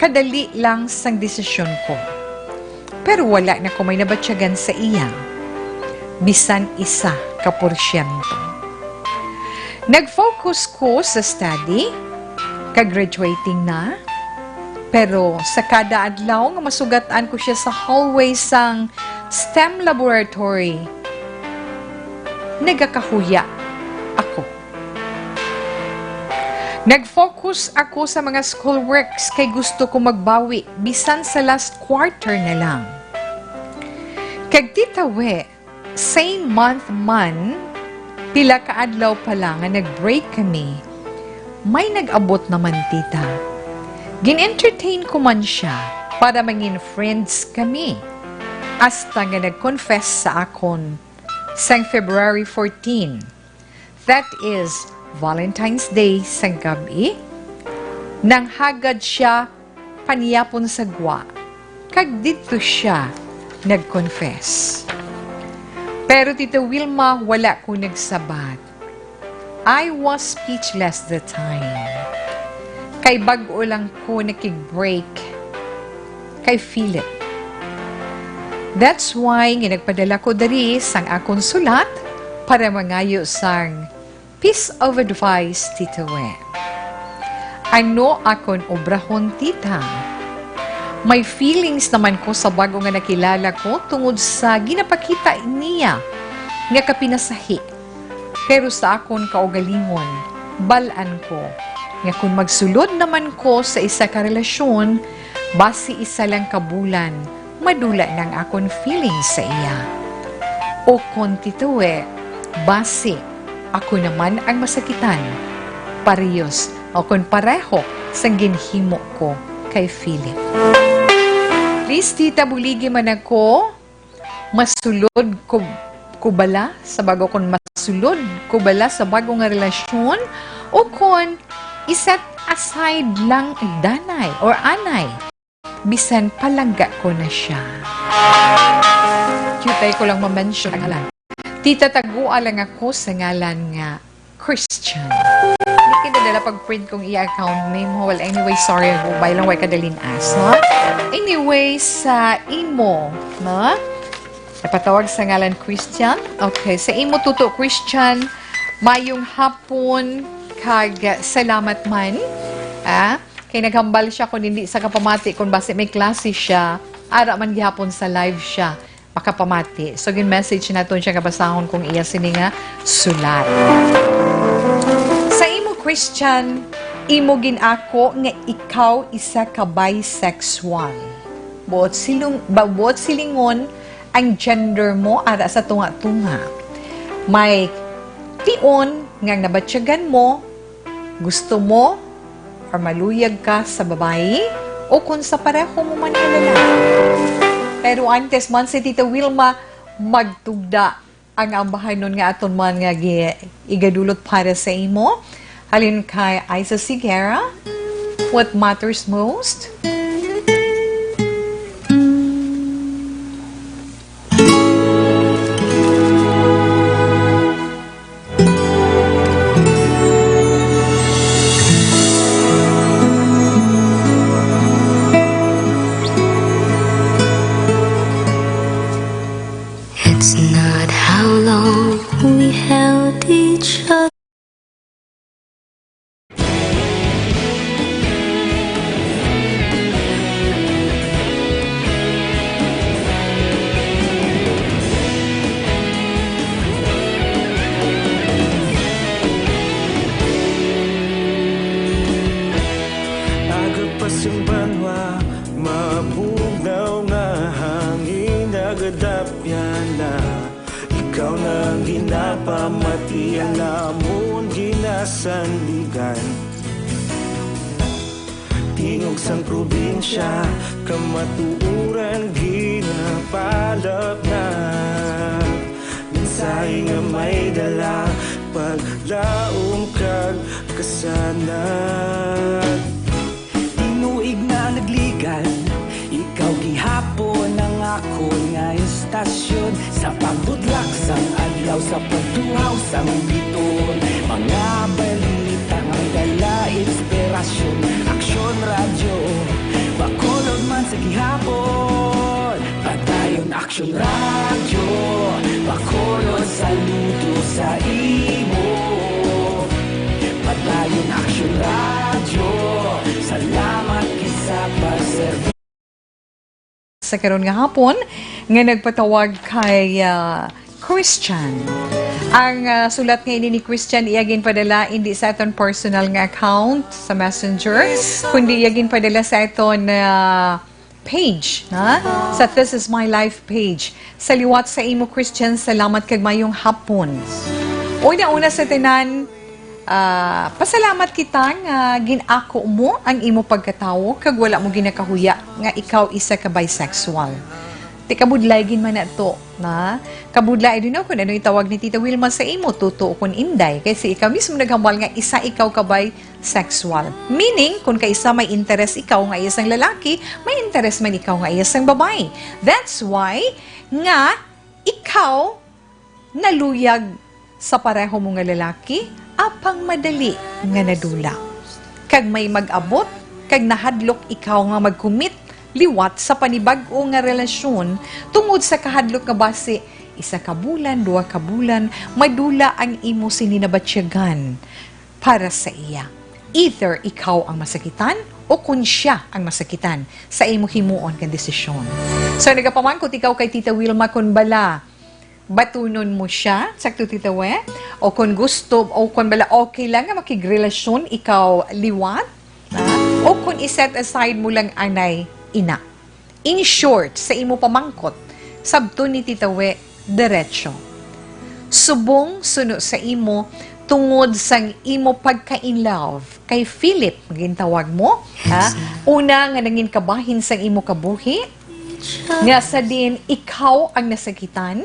kadali lang sang desisyon ko. Pero wala na ko may nabatyagan sa iya, bisan isa ka porsyento. Nag-focus ko sa study, ka-graduating na, pero sa kada adlaw nga masugat-an ko siya sa hallway sang STEM laboratory, nagakahuya ako. Nag-focus ako sa mga schoolworks kay gusto ko magbawi bisan sa last quarter na lang. Kag Tita We, Same month man, pila ka adlaw pa lang nga nag-break kami, may nag-abot naman, tita. Gin-entertain ko man siya para mangin friends kami, hasta nga nag-confess sa akon sang February fourteen. That is Valentine's Day sang gab-i. Nanghagad siya paniyapon sa gwa, kag didto siya nag-confess. Pero, Tita Wilma, wala ko nagsabat. I was speechless the time. Kay bag-o lang ko nakig-break kay Philip. That's why nga nagpadala ko diri sang akon sulat para mangayo sang piece of advice, Tita We. Ano akon obrahon, tita? May feelings naman ko sa bago nga nakilala ko tungod sa ginapakita niya nga kapinasahi. Pero sa akon kaugalingon, bal-an ko nga kon magsulod naman ko sa isa ka relasyon, basi isa lang ka bulan, madula na ang akon feelings sa iya. O kon, Tita We, basi ako naman ang masakitan, parehos o kon pareho sang ginhimo ko kay Philip. Please, tita, buligi man ako. Masulod ko, ko bala sa bago, kon masulod ko bala sa bago nga relasyon, o kon i-set aside lang danay or anay, bisan palangga ko na siya. Cute ay ko lang ma-mention ang ngalan. Tita, tagua lang ako sa ngalan nga Christian. Hindi ka nadala pag-print kong iya account name, ho. Well, anyway, sorry, ho. Bay lang, way kadalin as, ha? Anyway, sa imo, no? Napatawag sa ngalan Christian. Okay, sa imo, Tuto Christian, mayong hapon, kag salamat man. Ah, kay naghambal siya kung hindi sa kapamati, kung basi may klase siya, ara man gihapon sa live siya makapamati. So, gin-message naton siya nga basahon kung iya sini nga sulat. Sa imo, Christian, imo gin-ako nga ikaw isa ka bisexual. Buot silong-, ba-, buot silingon ang gender mo ara sa tunga-tunga. May tion nga nabatyagan mo, gusto mo or maluyag ka sa babayi, o kung sa pareho mo man nga lalaki. Pero antes man, si Tita Wilma magtugda ang ambahanon nga aton man nga gi-, igadulot para sa imo. Halin kay Isa Sigera, What Matters Most. It's not how long we held each other. Aga pa sing banwa, mabugnaw nga hangin, nagadapyan na. Ikaw na ang ginapamati, ang amon ginasandigan. Tingog sang probinsya, kamatuoran ginapalapnag. Mensahe nga may dala, paglaom kag kasanag. Tinuig na nagligan, ikaw gihapon ang akon nga istasyon. Sa pagbudlak sang adlaw, sa pagtuhaw sang biton, mga balita nga may dala inspirasyon. Aksyon Radyo, Bacolod man sa gihapon. Padayon Aksyon Radyo, Bacolod, saludo sa imo. Padayon Aksyon Radyo, salamat gid sa pagserbi. Sa karon nga hapon, nga nagpatawag kay, ah, Christian. Ang, ah, sulat nga ini ni Christian, iya ginpadala indi sa aton personal nga account sa Messenger, kundi iya ginpadala sa aton, ah, page, ha? Sa This Is My Life page. Sa liwat sa imo, Christian, salamat kag mayong hapon. Una-una sa tanan, ah, pasalamat kita nga gin-ako mo ang imo pagkatawo kag wala mo ginakahuya nga ikaw isa ka bisexual. Ti kabudlay gid man na to, na? Kabudlay, I don't know kung ano itawag ni Tita Wilma sa imo, tuto o kung inday, kay si ikaw mismo naghambal nga isa ikaw ka bisexual. Meaning, kung kaisa may interes ikaw nga iya sang lalaki, may interes man ikaw nga iya sang babayi. That's why nga ikaw naluyag sa pareho mo nga lalaki, apang madali nga nadula. Kag may mag-abot, kag nahadlok ikaw nga mag-commit liwat sa panibag-o nga relasyon tungod sa kahadlok nga basi isa ka bulan, duha ka bulan, madula ang imo sini nabatyagan para sa iya. Either ikaw ang masakitan o kon siya ang masakitan sa imo himuon nga desisyon. So, nagapamangkot ikaw kay Tita Wilma kon bala batunon mo siya, sakto, Tita We? O kon gusto, o kon bala okay lang nga makigrelasyon ikaw liwat, ha? O kon i-set aside mo lang anay ina. In short, sa imo pamangkot, sabton ni Tita We, diretso. Subong suno sa imo tungod sang imo pagka-in love kay Philip, nga gintawag mo, ha? Una nga nangin kabahin sang imo kabuhi, nga sa diin ikaw ang nasakitan,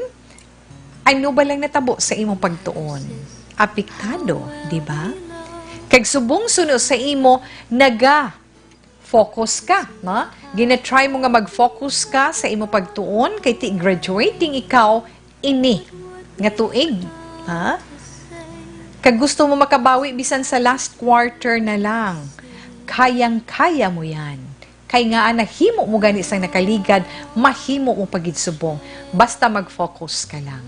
ano ba lang natabo sa imong pagtuon? Apektado, di ba? Kag subong suno sa imo, naga-focus ka, no? Gina-try mo nga mag-focus ka sa imo pagtuon, kay ti graduating ikaw ini nga tuig, ha? Kag gusto mo makabawi bisan sa last quarter na lang. Kayang-kaya mo yan. Kay ngaa nahimo mo gani sang nakaligad, mahimo mo pa gid subong, basta mag-focus ka lang.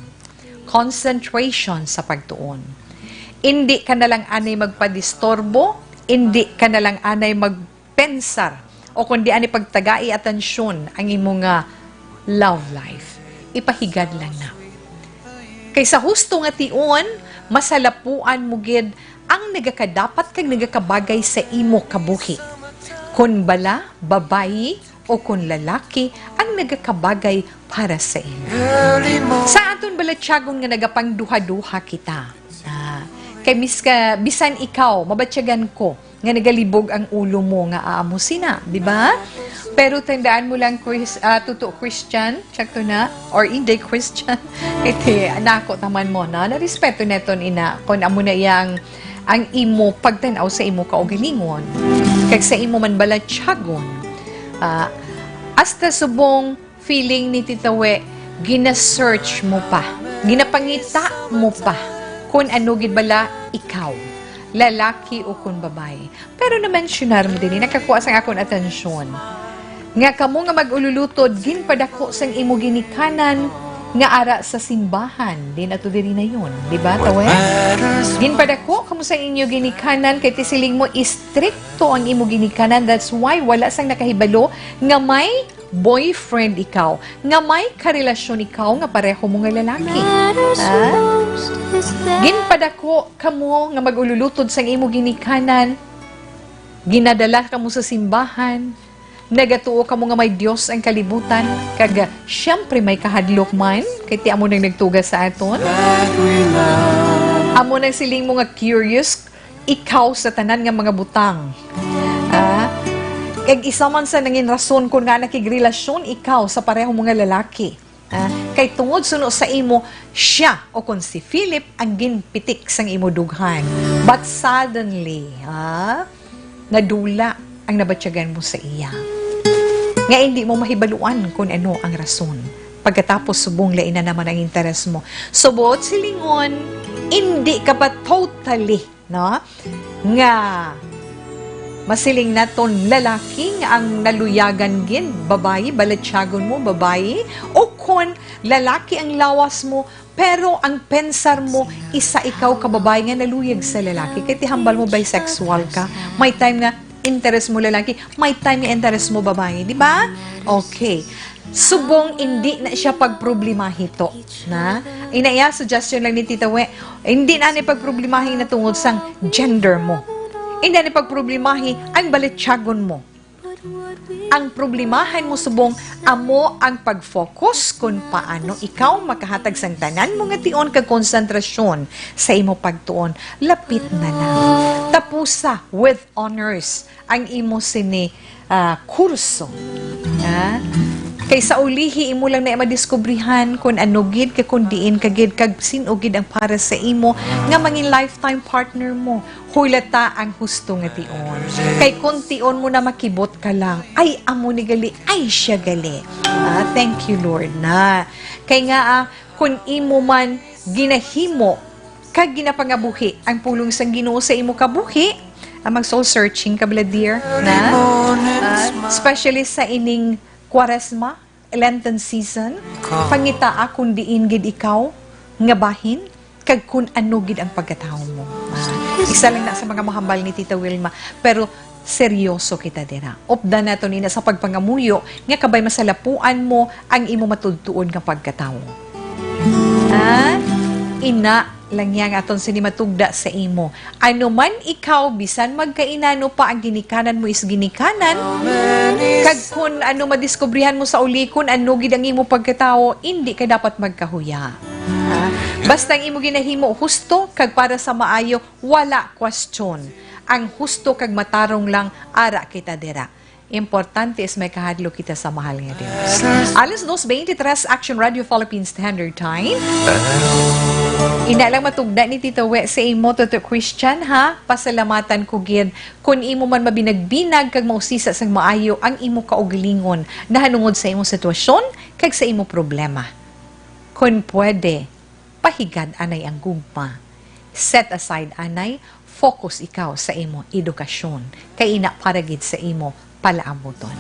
Concentration sa pagtuon. Indi ka na lang anay magpadisturbo, indi ka na lang anay magpensar, o kundi ani pagtagai atensyon ang imo nga love life. Ipahigad lang na. Kay sa husto nga tion, masalapuan mo gid ang nagakadapat kag nagakabagay sa imo kabuhi. Kon bala, babayi, o kon lalaki ang nagakabagay para sa imo. Sa aton balatyagon nga nagapangduha-duha kita. Ah, kay mis-, ka, bisan ikaw, mabatyagan ko nga nagalibog ang ulo mo nga amo sina, di ba? Pero tandaan mo lang, Chris-, ah, tuto Christian, sakto na, or hindi Christian, iti nako taman mo na, narespeto naton ina, kung amo na iya ang, ang imo pagtan-aw sa imo kaugalingon, kag sa imo man balatyagon. Ah, hasta subong feeling ni Tita We, gina-search mo pa, ginapangita mo pa kung ano gid bala ikaw, lalaki o kung babayi. Pero na-mensionar mo diri, nakakuha sang akon atensyon, nga kamo nga mag-ululutod, ginpadako sang imo ginikanan nga ara sa simbahan. Din ato diri na yun, di ba, Tawe? Ginpadako kamo sa inyo ginikanan, kay ti siling mo, istrikto ang imo ginikanan. That's why wala sang nakahibalo nga may boyfriend ikaw, nga may karelasyon ikaw nga pareho mo nga lalaki. Ha? Ginpadako kamo nga mag-ululutod sang imo ginikanan, ginadala kamo sa simbahan, nagatuo kamo nga may Dios ang kalibutan, kag, siyempre, may kahadlok man, kay ti amo nang nagtuga sa aton. Amo nang siling mo nga curious ikaw sa tanan nga mga butang. Ah, kag isa man sa nangin rason kon ngaa nakigrelasyon ikaw sa pareho mo nga lalaki. Ah, kay tungod suno sa imo, siya o kon si Philip ang ginpitik sang imo dughan. But suddenly, ah, nadula ang nabatyagan mo sa iya. Nga indi mo mahibaluan kon ano ang rason. Pagkatapos, subong lain na naman ang interes mo. So, buot silingon, indi ka pa totally, no? Nga masiling naton lalaki nga ang naluyagan gid, babayi, balatyagon mo, babayi, o kon lalaki ang lawas mo, pero ang pensar mo, isa ikaw ka babayi nga naluyag sa lalaki. Kay ti hambal mo, bisexual ka. May time nga interes mo lalaki, may time nga interes mo babayi, di ba? Okay. Subong indi na siya pagproblemahi to, na? Ina iya, suggestion lang ni Tita We, hindi na ni pagproblemahi na tungod sang gender mo. Hindi na ni pagproblemahi ang balatyagon mo. Ang problemahan mo subong amo ang pag-focus kon paano ikaw makahatag sang tanan mo nga tion kag konsentrasyon sa imo pagtuon. Lapit na lang. Tapusa with honors ang imo sini, ah, kurso. Ha? Kay sa ulihi, imo lang na madiskubrihan kung ano gid ka, kung diin ka gid, kag sin-o gid ang para sa imo nga mangin lifetime partner mo. Hulata ang husto nga tion. Kay kung tion mo na, makibot ka lang, "Ay, amo ni gali, ay siya gali." Ah, thank you, Lord, na. Kay nga, ah, kung imo man ginahimo kag ginapangabuhi ang pulong sang Ginoo sa imo kabuhi, ah, mag-soul searching ka bala, dear, na? Ah, especially sa ining Kwaresma, Lenten season, pangitaa kung diin gid ikaw nga bahin, kag kun ano gid ang pagkatawo mo. Ah, isa lang na sa mga mahambal ni Tita Wilma, pero seryoso kita dira. Updan naton ina sa pagpangamuyo nga kabay masalapuan mo ang imo matudtuon nga pagkatawo. Ah, ina lang niya nga aton sini matugda sa imo. Ano man ikaw, bisan magkainano pa ang ginikanan mo is ginikanan, kag kun ano madiskubrihan mo sa uli kun ano gid ang imo pagkatawo, indi ka dapat magkahuya. Ah, basta ang imo ginahimo husto kag para sa maayo, wala question. Ang husto kag matarong lang, ara kita dira. Importante is may kahadlok kita sa mahal nga Dios. Alas dos veintitrés, Action Radio Philippine Standard Time. Ina lang matugda ni Tito We sa imo, Toto Christian, ha? Pasalamatan ko gid kun imo man mabinagbinag kag mausisa sang maayo ang imo kaugalingon nahanungod sa imo sitwasyon kag sa imo problema. Kun pwede, pahigad anay ang gugma. Set aside anay, focus ikaw sa imo edukasyon, kay ina para gid sa imo palaabuton.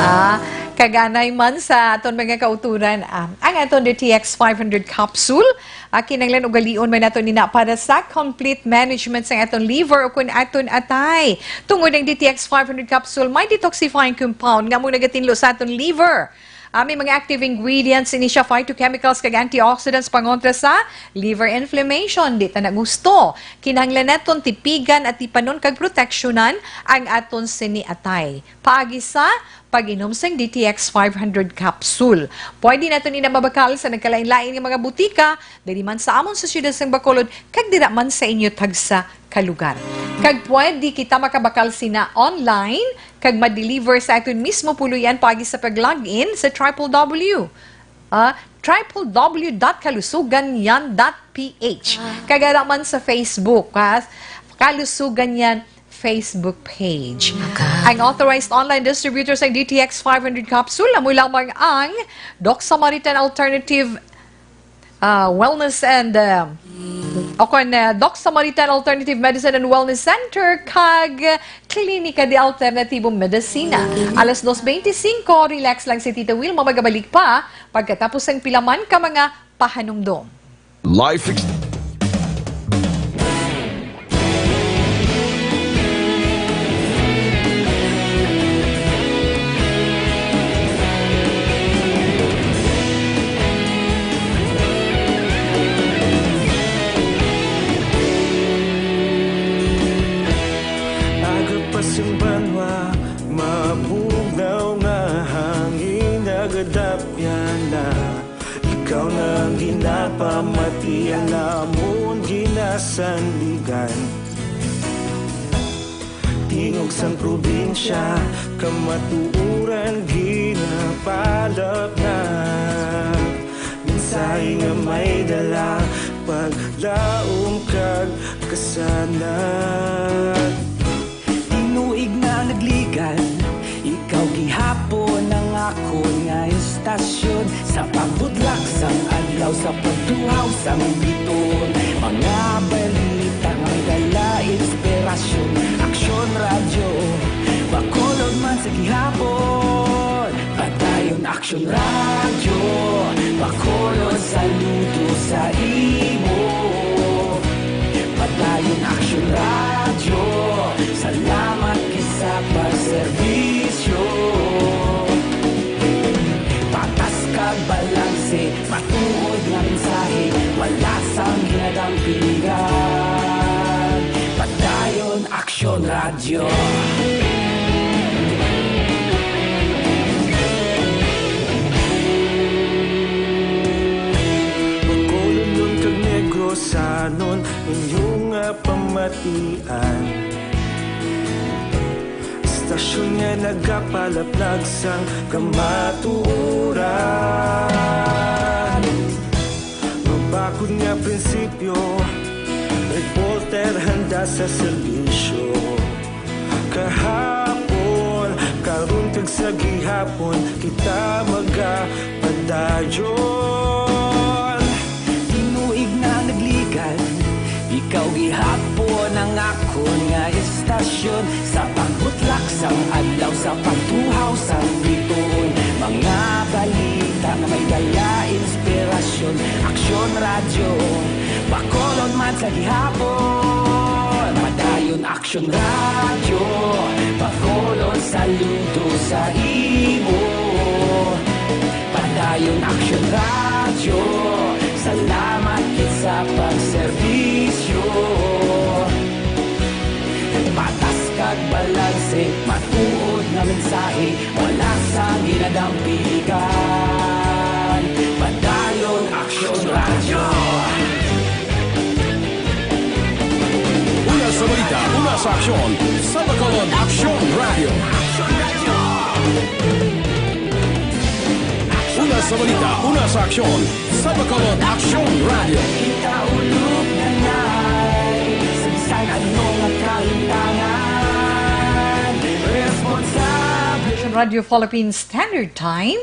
Ah, kag anay man sa aton mga kauturan, ah, ang aton D T X five hundred capsule, ah, kinahanglan ugalion man nato nina para sa complete management sa aton liver o kun aton atay. Tungod ang D T X five hundred capsule, may detoxifying compound nga mo nagatinlo sa aton liver. Ah, may mga active ingredients ini siya, phytochemicals kag antioxidants pangontra sa liver inflammation. Di ta na gusto. Kinahanglan naton tipigan, atipanon kag proteksyonan ang aton sini atay. Paagi sa pag-inom sang D T X five hundred capsule. Pwede naton ina mabakal sa nagkalain-lain nga mga butika, diri man sa amon sa siyudad sang Bacolod, kag dira man sa inyo tagsa ka lugar. Kag pwede kita makabakal sina online kag ma-deliver sa aton mismo puloy-an paagi sa pag-log in sa triple W, ah, triple W dot kalusugan yan dot P H. Ah. Kag ara man sa Facebook, ha? Kalusugan Yan Facebook page. Okay. Ang authorized online distributor sa D T X five hundred capsule, amo lamang ang Doc Samaritan Alternative ah, Wellness and, ah, o kon, ah, Doc Samaritan Alternative Medicine and Wellness Center kag Klinika de Alternativo Medicina. Alas dos veinticinco, relax lang si Tita Wilma, magabalik pa pagkatapos sang pila man ka mga pahanumdom. Life ex- Agapas ang banwa, mabugnaw nga hangin, nagadapyan na. Ikaw na ang ginapamati, ang amon ginasandigan. Tingog sang probinsya, kamatuoran ginapalapnag. Mensahe nga may dala, paglaom kag kasanag. Tinuig na nagligan, ikaw gihapon ang akon nga istasyon. Sa pagbutlak sang adlaw, sa pagtuhaw sang biton, mga balita nga may dala inspirasyon. Aksyon Radyo Bacolod man sa gihapon. Padayon Aksyon Radyo Bacolod, saludo sa imo. Padayon Aksyon Radyo, salamat gid sa pagserbisyo. Patas kag balanse, matuod nga mensahe, wala sang ginadampingan. Padayon Aksyon Radyo. Sanon inyong nga pamatian. Istasyon nga nagapalaplag sang kamatuoran. Mabakod nga prinsipyo, reporter handa sa serbisyo. Kahapon, karon kag sa gihapon, kita magapadayon. Tinuig na nagligan, ikaw gihapon ang akon nga istasyon. Sa pagbutlak sang adlaw, sa pagtuhaw sang bituon, mga balita nga may dala inspirasyon. Aksyon Radyo, Bacolod man sa gihapon. Padayon Aksyon Radyo, Bacolod saludo sa imo. Padayon Aksyon Radyo, salamat gid sa pagserbisyo. Patas kag balanse, matuod nga mensahe, wala sang ginadampigan. Padayon Aksyon Radyo. Una sa balita, una sa aksyon, sa Bacolod Aksyon Radyo. Una sa balita, una sa aksyon, sa Bacolod Aksyon Radyo. Kita ulog na nai, sa bisan ano nga kahitangan, responsable. Aksyon Radyo Philippine Standard Time.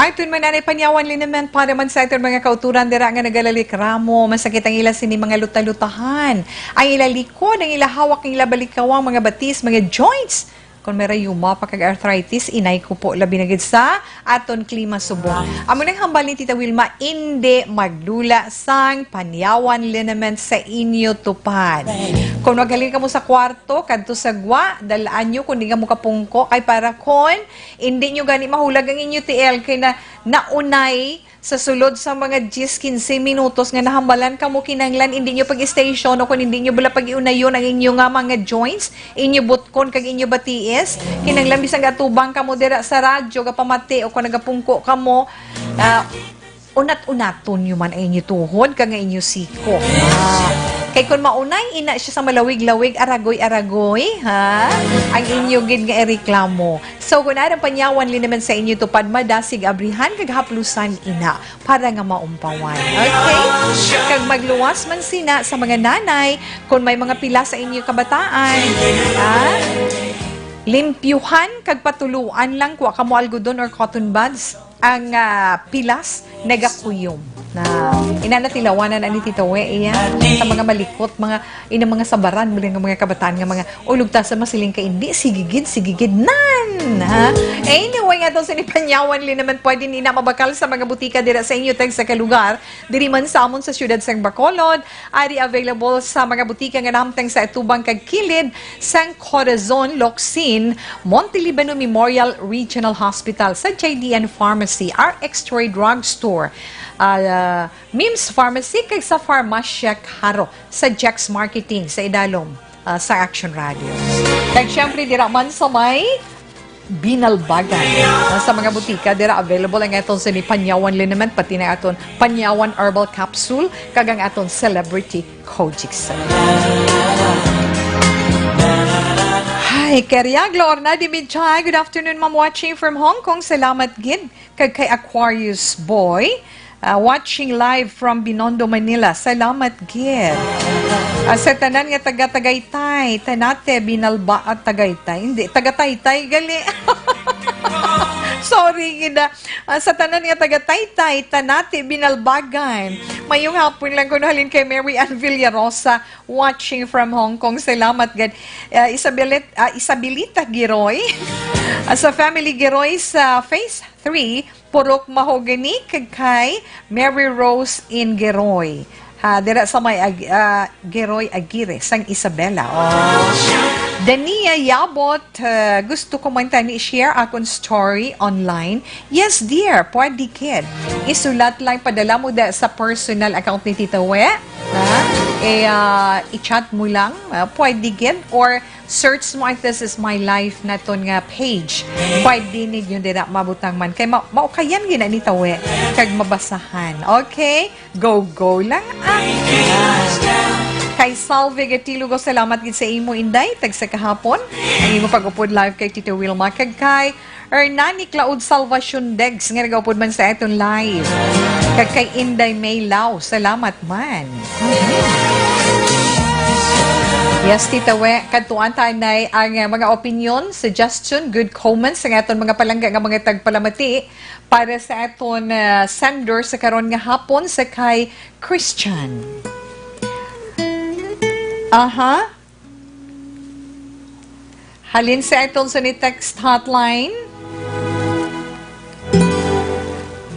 Aton man anay panyawan liniment para man sa aton mga kauturan dira nga nagalalikramo. Masakit ang ila sini mga luta-lutahan. Ang ila likod, ang ila hawak, ang ila balikawang, mga batis, mga joints. Kung may rayuma pa kag arthritis, inay ko po labi na gid sa aton klima subong. Amo nang hambal ni Tita Wilma, indi maglula sang panyawan liniment sa inyo tupad. Kung maghalin kamo sa kwarto, to, kadto sa gwa, dal-an nyo kung di nga mo kapungko, kay para kon indi nyo gani mahulag ang inyo tiil, kay na, naunay sa sulod sa mga diyes, kinse minutos nga nahambalan kamo, kinanglan indi nyo pag-station o kung indi nyo bala pag-iunayon ang inyo nga mga joints, inyo butkon kag inyo batiis, kinanglan bisan gatubang kamo dira sa radyo, gapamati o kung nagapungko kamo, ah, unat-unaton nyo man ang inyo tuhod kag ang inyo siko. Ah, kay kon maunay ina siya sa malawig-lawig, aragoy-aragoy, ha? Ang inyo gid nga ireklamo. So, kung arang panyawan liniment sa inyo tupad, madasig abrihan kag haplusan ina para nga maumpawan. Okay? Kag magluwas man sina sa mga nanay, kung may mga pila sa inyo kabataan, ha? Limpyuhan kag patuluan lang, kuha kamo algodon or cotton buds. Ang, ah, pilas nagakuyom. Na, ina na tilawanan ani Tita We, iya. Sa mga malikot, mga, ina mga sabaran, muli nga mga kabataan nga mga ulog ta sa masiling ka, hindi, sige gid, sige gid, nan, ha? Anyway, nga daw sa nipanyawan, li naman pwede ni na mabakal sa mga butika dira sa inyo, tag sa kalugar, diri man sa amon sa siyudad sang Bacolod, ari available sa mga butika nga nahamtang sa atubang kag kilid sang Corazon, Locsin, Monte Libano Memorial Regional Hospital, sa J D N Pharmacy, R X Trade Drug Store, ah, Mims Pharmacy, kag sa Farmacia Caro, sa Jex Marketing, sa idalom, ah, sa Action Radio. Kag syempre, dira man sa may Binalbagan. Ah, sa mga butika, dira available ang aton sini Panyawan Liniment, pati na aton Panyawan Herbal Capsule, kag ang aton Celebrity Kojic Syrup. Hi, Keria Glorna Dimidjay. Good afternoon, ma'am. Watching from Hong Kong. Salamat gid. Kag kay Aquarius Boy, ah, watching live from Binondo, Manila. Salamat gid. Ah, sa tanan nga taga Tagaytay, Tanate, Binalba at Tagaytay. Hindi, taga Taytay, gali. Sorry, gid, ah. Ah, sa tanan nga taga Taytay, Tanate, Binalbagan. Mayong hapon lang kuno halin kay Mary Ann Villarosa, watching from Hong Kong. Salamat gid. Ah, Isabilit-, ah, Isabilita Giroy. Ah, sa Family Giroy sa Phase three, Purok Mahogany, kag kay Mary Rose in Giroy. Ha, dira sa may Ag-, ah, Giroy Aguirre, sang Isabela. Oh. Dania Yabot, ah, gusto ko man tani share akon story online. Yes, dear, pwede gid. Isulat lang, padala mo da sa personal account ni Tita We. Ha? Eh, ah, i-chat mo lang, ah, pwede gid. Or Search mo ang This Is My Life naton nga page. Pwede ninyo dira mabutang man. Kay ma-, maukayan gina ni tawe kag mabasahan. Okay? Go, go lang. Ah. Kay Salve Gatilugo, salamat gid sa imo, Inday. Tagsa kahapon, ang imo pag-upod live kay Tito Wilma kag kay Hernani Claud Salvacion Degs nga nagaupod man sa aton live. Kag kay Inday May Lau, salamat man. Yes, Tita We, kadtuan tanay ang, uh, mga opinion, suggestion, good comments sa aton mga palangga nga mga tagpalamati para sa aton, uh, sender sa karon nga hapon sa kay Christian. Aha. Halin sa aton sa ni text hotline.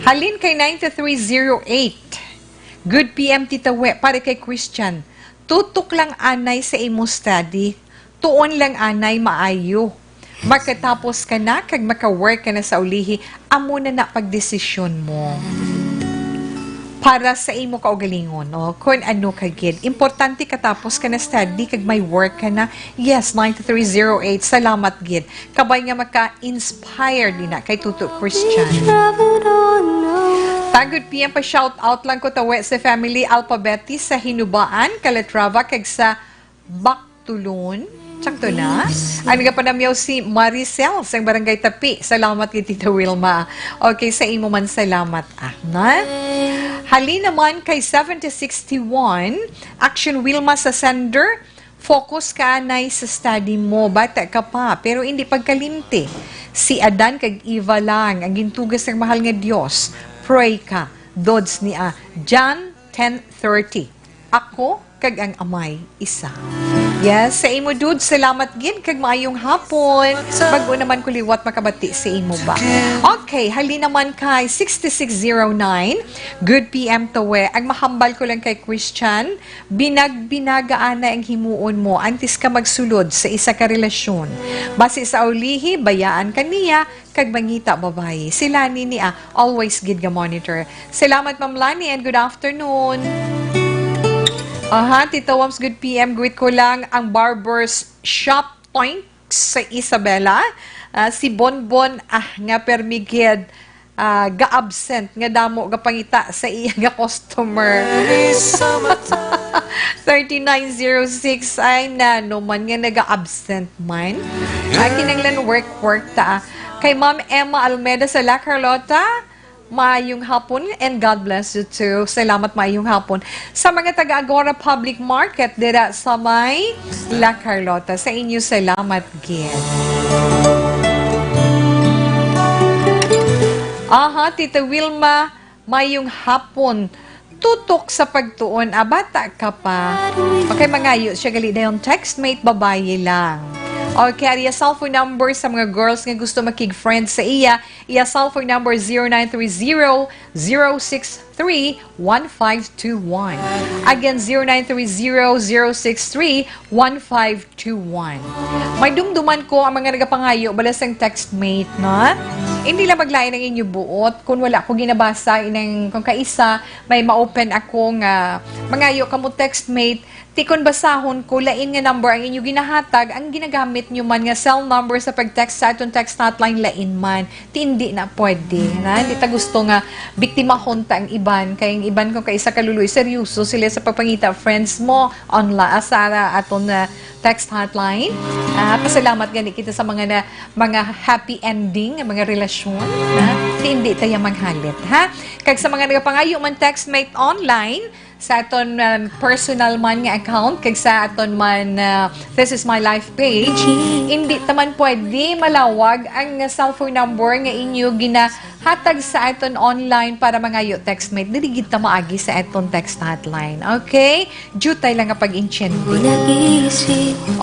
Halin kay nine three zero eight. Good P M, Tita We, para kay Christian. Tutok lang anay sa imo study. Tuon lang anay maayo. Makatapos ka na kag maka-work ka na sa ulihi, amo na na pagdesisyon mo para sa imo kaugalingon, no? Kun ano ka gid. Importante katapos ka na study kag may work ka na. Yes, nine three zero eight. Salamat gid. Kabay nga maka-inspire din na kay Tuto Christian. Tagod P M pa shout out lang ko tawe sa family Alphabeti sa Hinubaan, Calatrava, kag sa Bactulon. Sakto na. Ang nagapanamyaw si Maricel sa Barangay Tapi. Salamat kay Tita Wilma. Okay, sa imo man salamat, ah, na? Halin naman kay seventy sixty-one, Action Wilma sa sender, focus ka anay sa study mo. Bata ka pa, pero hindi pagkalimti. Si Adan kag Eva lang ang gintuga sang mahal nga Dios. Pray ka. Dods ni, ah, John ten thirty. Ako kag ang Amay isa. Yes, sa imo, Dud, salamat gid kag maayong hapon. Bag-o naman ko liwat makabati sa imo ba. Okay, halin naman kay sixty-six zero nine. Good P M to we. Ang mahambal ko lang kay Christian, binagbinaga anay ang himuon mo antes ka magsulod sa isa ka relasyon. Basi sa ulihi, bayaan ka niya, kag mangita babayi. Si Lani ni, ah, always gid ga monitor. Salamat, Ma'am Lani, and good afternoon. Aha, Tita Wams, good P M. Greet ko lang ang barber's shop point sa Isabela. Ah, si Bonbon, ah, nga permi gid, ah, ga-absent nga damo ga pangita sa iya nga customer. Thirty-nine zero six, ay nano man nga naga-absent man. Ah, kinahanglan work-work ta, ah. Kay Ma'am Emma Almeda sa La Carlota, maayong hapon and God bless you too. Salamat, maayong hapon. Sa mga taga Agora Public Market dira sa may La Carlota, sa inyo salamat gid. Aha, Tita Wilma, maayong hapon. Tutok sa pagtuon, ah, bata ka pa. Okay, mangayo siya gali dayon textmate, babayi lang. Okay, ari iya cellphone number sa mga girls nga gusto makig-friend sa iya. Iya cellphone number, zero nine three zero, zero six three, one five two one. Again, zero nine three zero, zero six three, one five two one. May dumduman ko ang mga nagapangayo bala sang textmate, na hindi lang maglain ang inyo buot. Kung wala ko ginabasa, inang, kung kaisa, may ma-open ako nga mangayo kamo textmate. Ti kon basahon ko, lain nga number ang inyo ginahatag, ang ginagamit nyo man nga cell number sa pag-text sa aton text hotline, lain man. Ti hindi na pwede, na? Hindi ta gusto nga biktimahon ta ang iban. Kay ang iban, kung kaisa ka luloy, seryoso sila sa pagpangita friends mo, online, ah, sa aton, ah, text hotline. Ah, pasalamat gani kita sa mga na, mga happy ending, mga relasyon, ha? Ti hindi ta ya manghalit, ha? Kag sa mga nagapangayo man textmate online, sa aton, um, personal man nga account, kag sa aton man, uh, This Is My Life page, hindi ta man pwede malawag ang cellphone number nga inyo ginahatag sa aton online para mangayo textmate. Dili gid ta maagi sa aton text hotline. Okay? Jutay lang nga pag-intindi.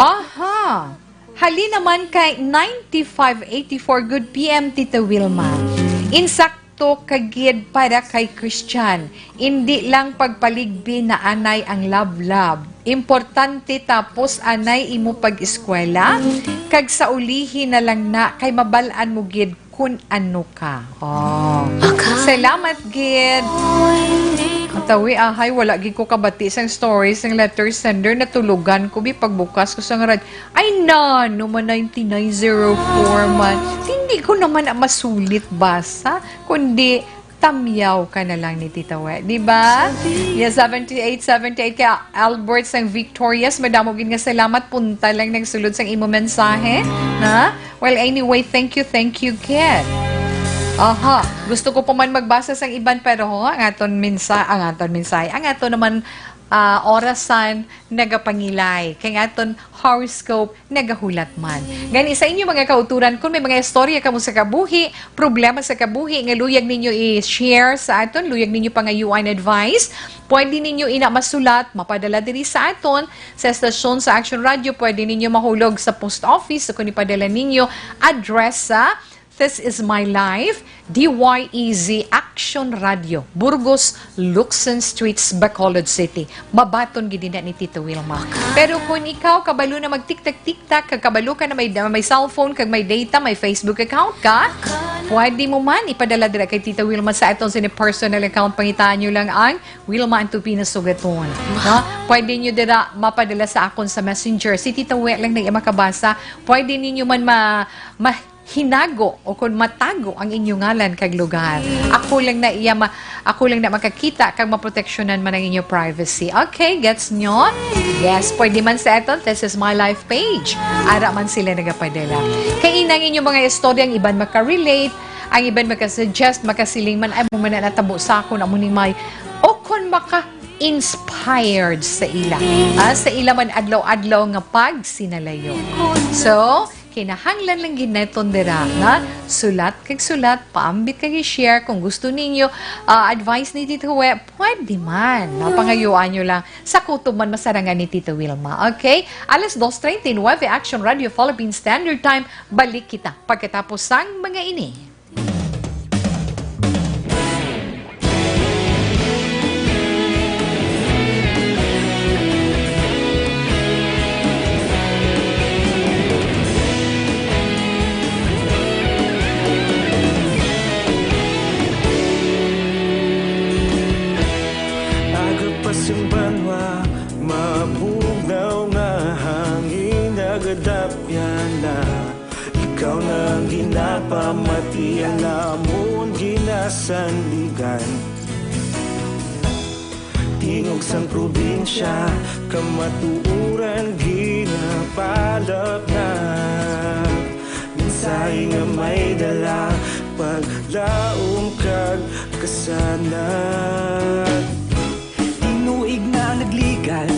Aha! Halin naman kay ninety-five eighty-four, good P M, Tita Wilma. Insakto ka gid para kay Christian. Indi lang pagpaligbi na anay ang love-love. Importante tapos anay imo pag-eskwela, kag sa ulihi na lang na kay mabal-an mo gid kun ano ka. Oh. Salamat gid. Tawi ahay, wala gid ko kabati sang story sang letter sender. Natulugan ko bi pagbukas ko sang rad-, ay, nano man, ninety-nine zero four man. Hindi ko naman masulit basa, kundi tamyaw ka na lang ni Tita We, di ba? Yes, seventy-eight seventy-eight kay Albert sang Victorias. Madamo gid nga salamat. Punta lang nagsulod sang imo mensahe, na? Well, anyway, thank you, thank you, kid. Aha, gusto ko pa man magbasa sang iban, pero ho, ang aton mensa-, ang aton mensahe, ang aton naman, ah, orasan nagapangilay. Kay ang aton horoscope nagahulat man. Gani sa inyo mga kauturan, kung may mga istorya kamo sa kabuhi, problema sa kabuhi nga luyag ninyo i-share sa aton, luyag ninyo pangayuan advice, pwede ninyo ina masulat, mapadala diri sa aton sa estasyon sa Action Radio. Pwede ninyo mahulog sa post office o kung ipadala ninyo address sa This is My Life, D Y E Z Action Radio, Burgos, Lukson Streets, Bacolod City. Mabaton gid na ni Tita Wilma. Pero kung ikaw kabalo na magtiktak-tiktak, kag kabalo ka na may, may cellphone, kag may data, may Facebook account ka, pwede mo man ipadala dira kay Tita Wilma sa aton sini personal account. Pangitaan nyo lang ang Wilma Antupina Sugaton. Ha? Pwede nyo dira mapadala sa akon sa Messenger. Si Tita We lang na iya makabasa. Pwede ninyo man ma-, ma-, hinago o kon matago ang inyo ngalan kag lugar. Ako lang na iya ma-, ako lang na makakita kag maproteksyonan man ang inyo privacy. Okay, gets nyo? Yes, pwede man sa aton. This is My Life page. Ara man sila nagapadala. Kay inang inyo mga istorya, ang iban makarelate, ang iban makasuggest, makasiling man, "Ay, mo man na natabo sa akon, amo ning may," o kon maka-inspired sa ila. Ah, sa ila man adlaw-adlaw nga pagsinalayo. So, kinahanglan lang gid naton dira nga sulat kag sulat, paambit kag i-share. Kung gusto ninyo, ah, advice ni Tito We, pwede man. Napangayuan nyo lang sa kutob man masarangan ni Tito Wilma. Okay? Alas dos treinta y nueve, Action Radio Philippine Standard Time. Balik kita pagkatapos sang mga ini. Aga pa sing banwa, mabugnaw nga hangin nagadapyan na. Ikaw na ang ginapamati, ang amon ginasandigan. Tingog sang probinsya, kamatuoran ginapalapnag. Mensahe nga may dala, paglaom kag kasanag. Tinuig na ang nagligan,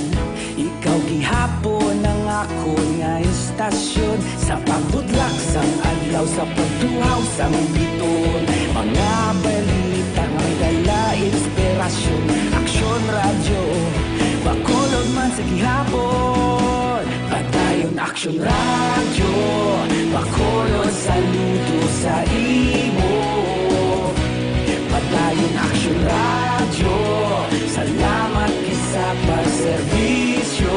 ikaw gihapon ang akon nga istasyon. Sa pagbutlak sang adlaw, sa pagtuhaw sang biton, mga balita nga may dala inspirasyon. Aksyon Radyo, Bacolod man sa gihapon. Padayon Aksyon Radyo, Bacolod, saludo sa imo. Padayon Aksyon Radyo, salamat gid sa pagserbisyo.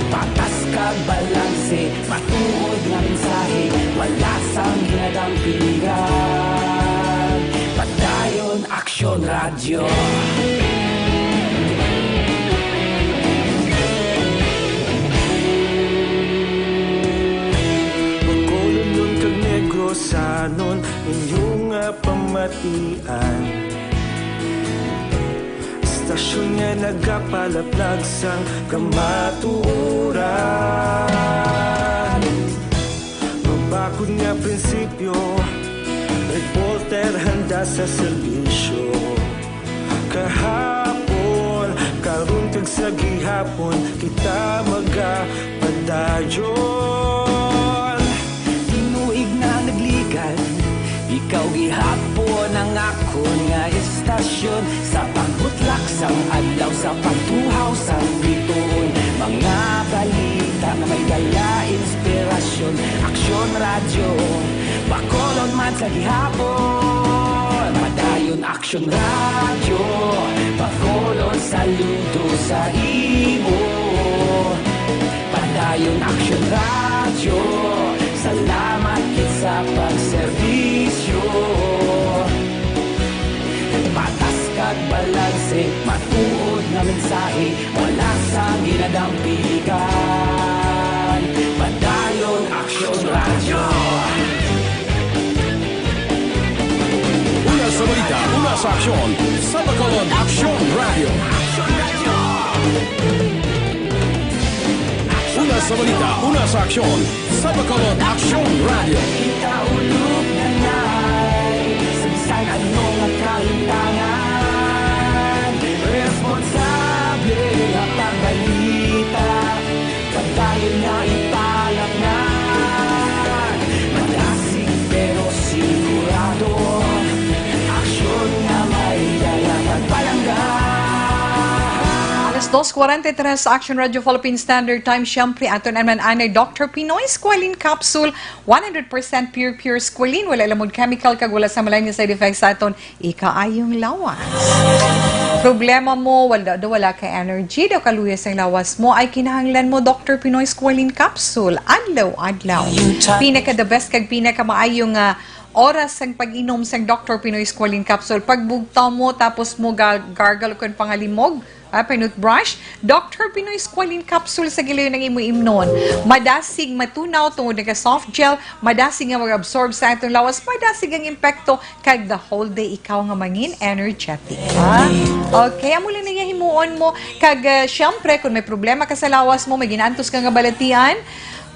Patas kag balanse, matuod nga mensahe, wala sang ginadampingan. Padayon Aksyon Radyo. Bacolodnon kag Negrosanon, inyo nga pamatian. Istasyon nga nagapalaplag sang kamatuoran. Mabakod nga prinsipyo, reporter handa sa serbisyo. Kahapon, karon kag sa gihapon, kita magapadayon. Tinuig na nagligan, ikaw gihapon ang akon nga istasyon. Sa pagbutlak sang adlaw, sa pagtuhaw sang bituon, mga balita nga may dala inspirasyon. Aksyon Radyo, Bacolod man sa gihapon. Padayon Aksyon Radyo, Bacolod, saludo sa imo. Padayon Aksyon Radyo, salamat Sahi, wala sa ginadampigan. Padayon, Aksyon Radyo. Una sa balita, una sa aksyon, sa Bacolod, Aksyon Radyo. Una sa balita, una sa aksyon, sa Bacolod, Aksyon Radyo. Kita ulog na nay, sa bisan ano nga kahitangan, responsable nga pagbalita, padayon nga ipalapnan. Madasig pero sigurado, aksyon nga may dala kag palangga. Alas dos kwarenta y tres, Action Radio Philippine Standard Time. Siyempre, aton naman anay Doctor Pinoy Squalene Capsule, one hundred percent pure, pure squalene. Wala lamod chemical, kag wala sa malain nga side effects sa aton ikaayong lawas. Problema mo, wala daw, wala ka energy, daw kaluya sang lawas mo, ay kinahanglan mo Doctor Pinoy Squalene Capsule adlaw-adlaw. Pinaka the best kag pinaka maayong, ah, oras sang pag-inom sang Doctor Pinoy Squalene Capsule. Pagbugtaw mo, tapos mo ga-, gargle kon pangalimog, ah, panutbrush, Doctor Pinoy Squalene Capsule sa gilayon ang imo imnon. Madasig matunaw tungod naka soft gel, madasig nga mag-absorb sa atong lawas, madasig ang impekto, kag the whole day ikaw nga mangin energetic. Ha? Okay, amo lang na iya himuon mo. Kag, ah, syempre, kung may problema ka sa lawas mo, may ginaantos ka nga balatian,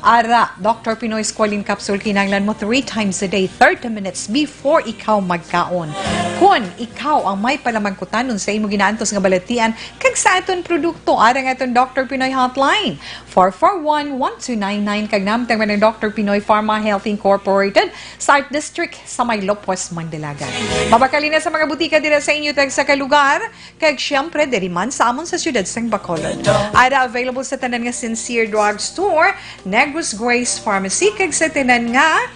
ara, Doctor Pinoy Squalene Capsule, kinahanglan mo three times a day, thirty minutes before ikaw magkaon. Kon ikaw ang may palamangkutanon sa imo ginaantos nga balatian, kag sa aton produkto, ara ang aton Doctor Pinoy Hotline, four four one, one two nine nine, kag namtang man ang Doctor Pinoy Pharma Health Incorporated sa Art District sa may Lopez, Mandalagan. Mabakal na sa mga butika dira sa inyo tagsa ka lugar, kag siyempre diri man sa amon sa siyudad sang Bacolod. Ara available sa tanan nga Sincere Drug Store, Negros Grace Pharmacy, kag sa tanan nga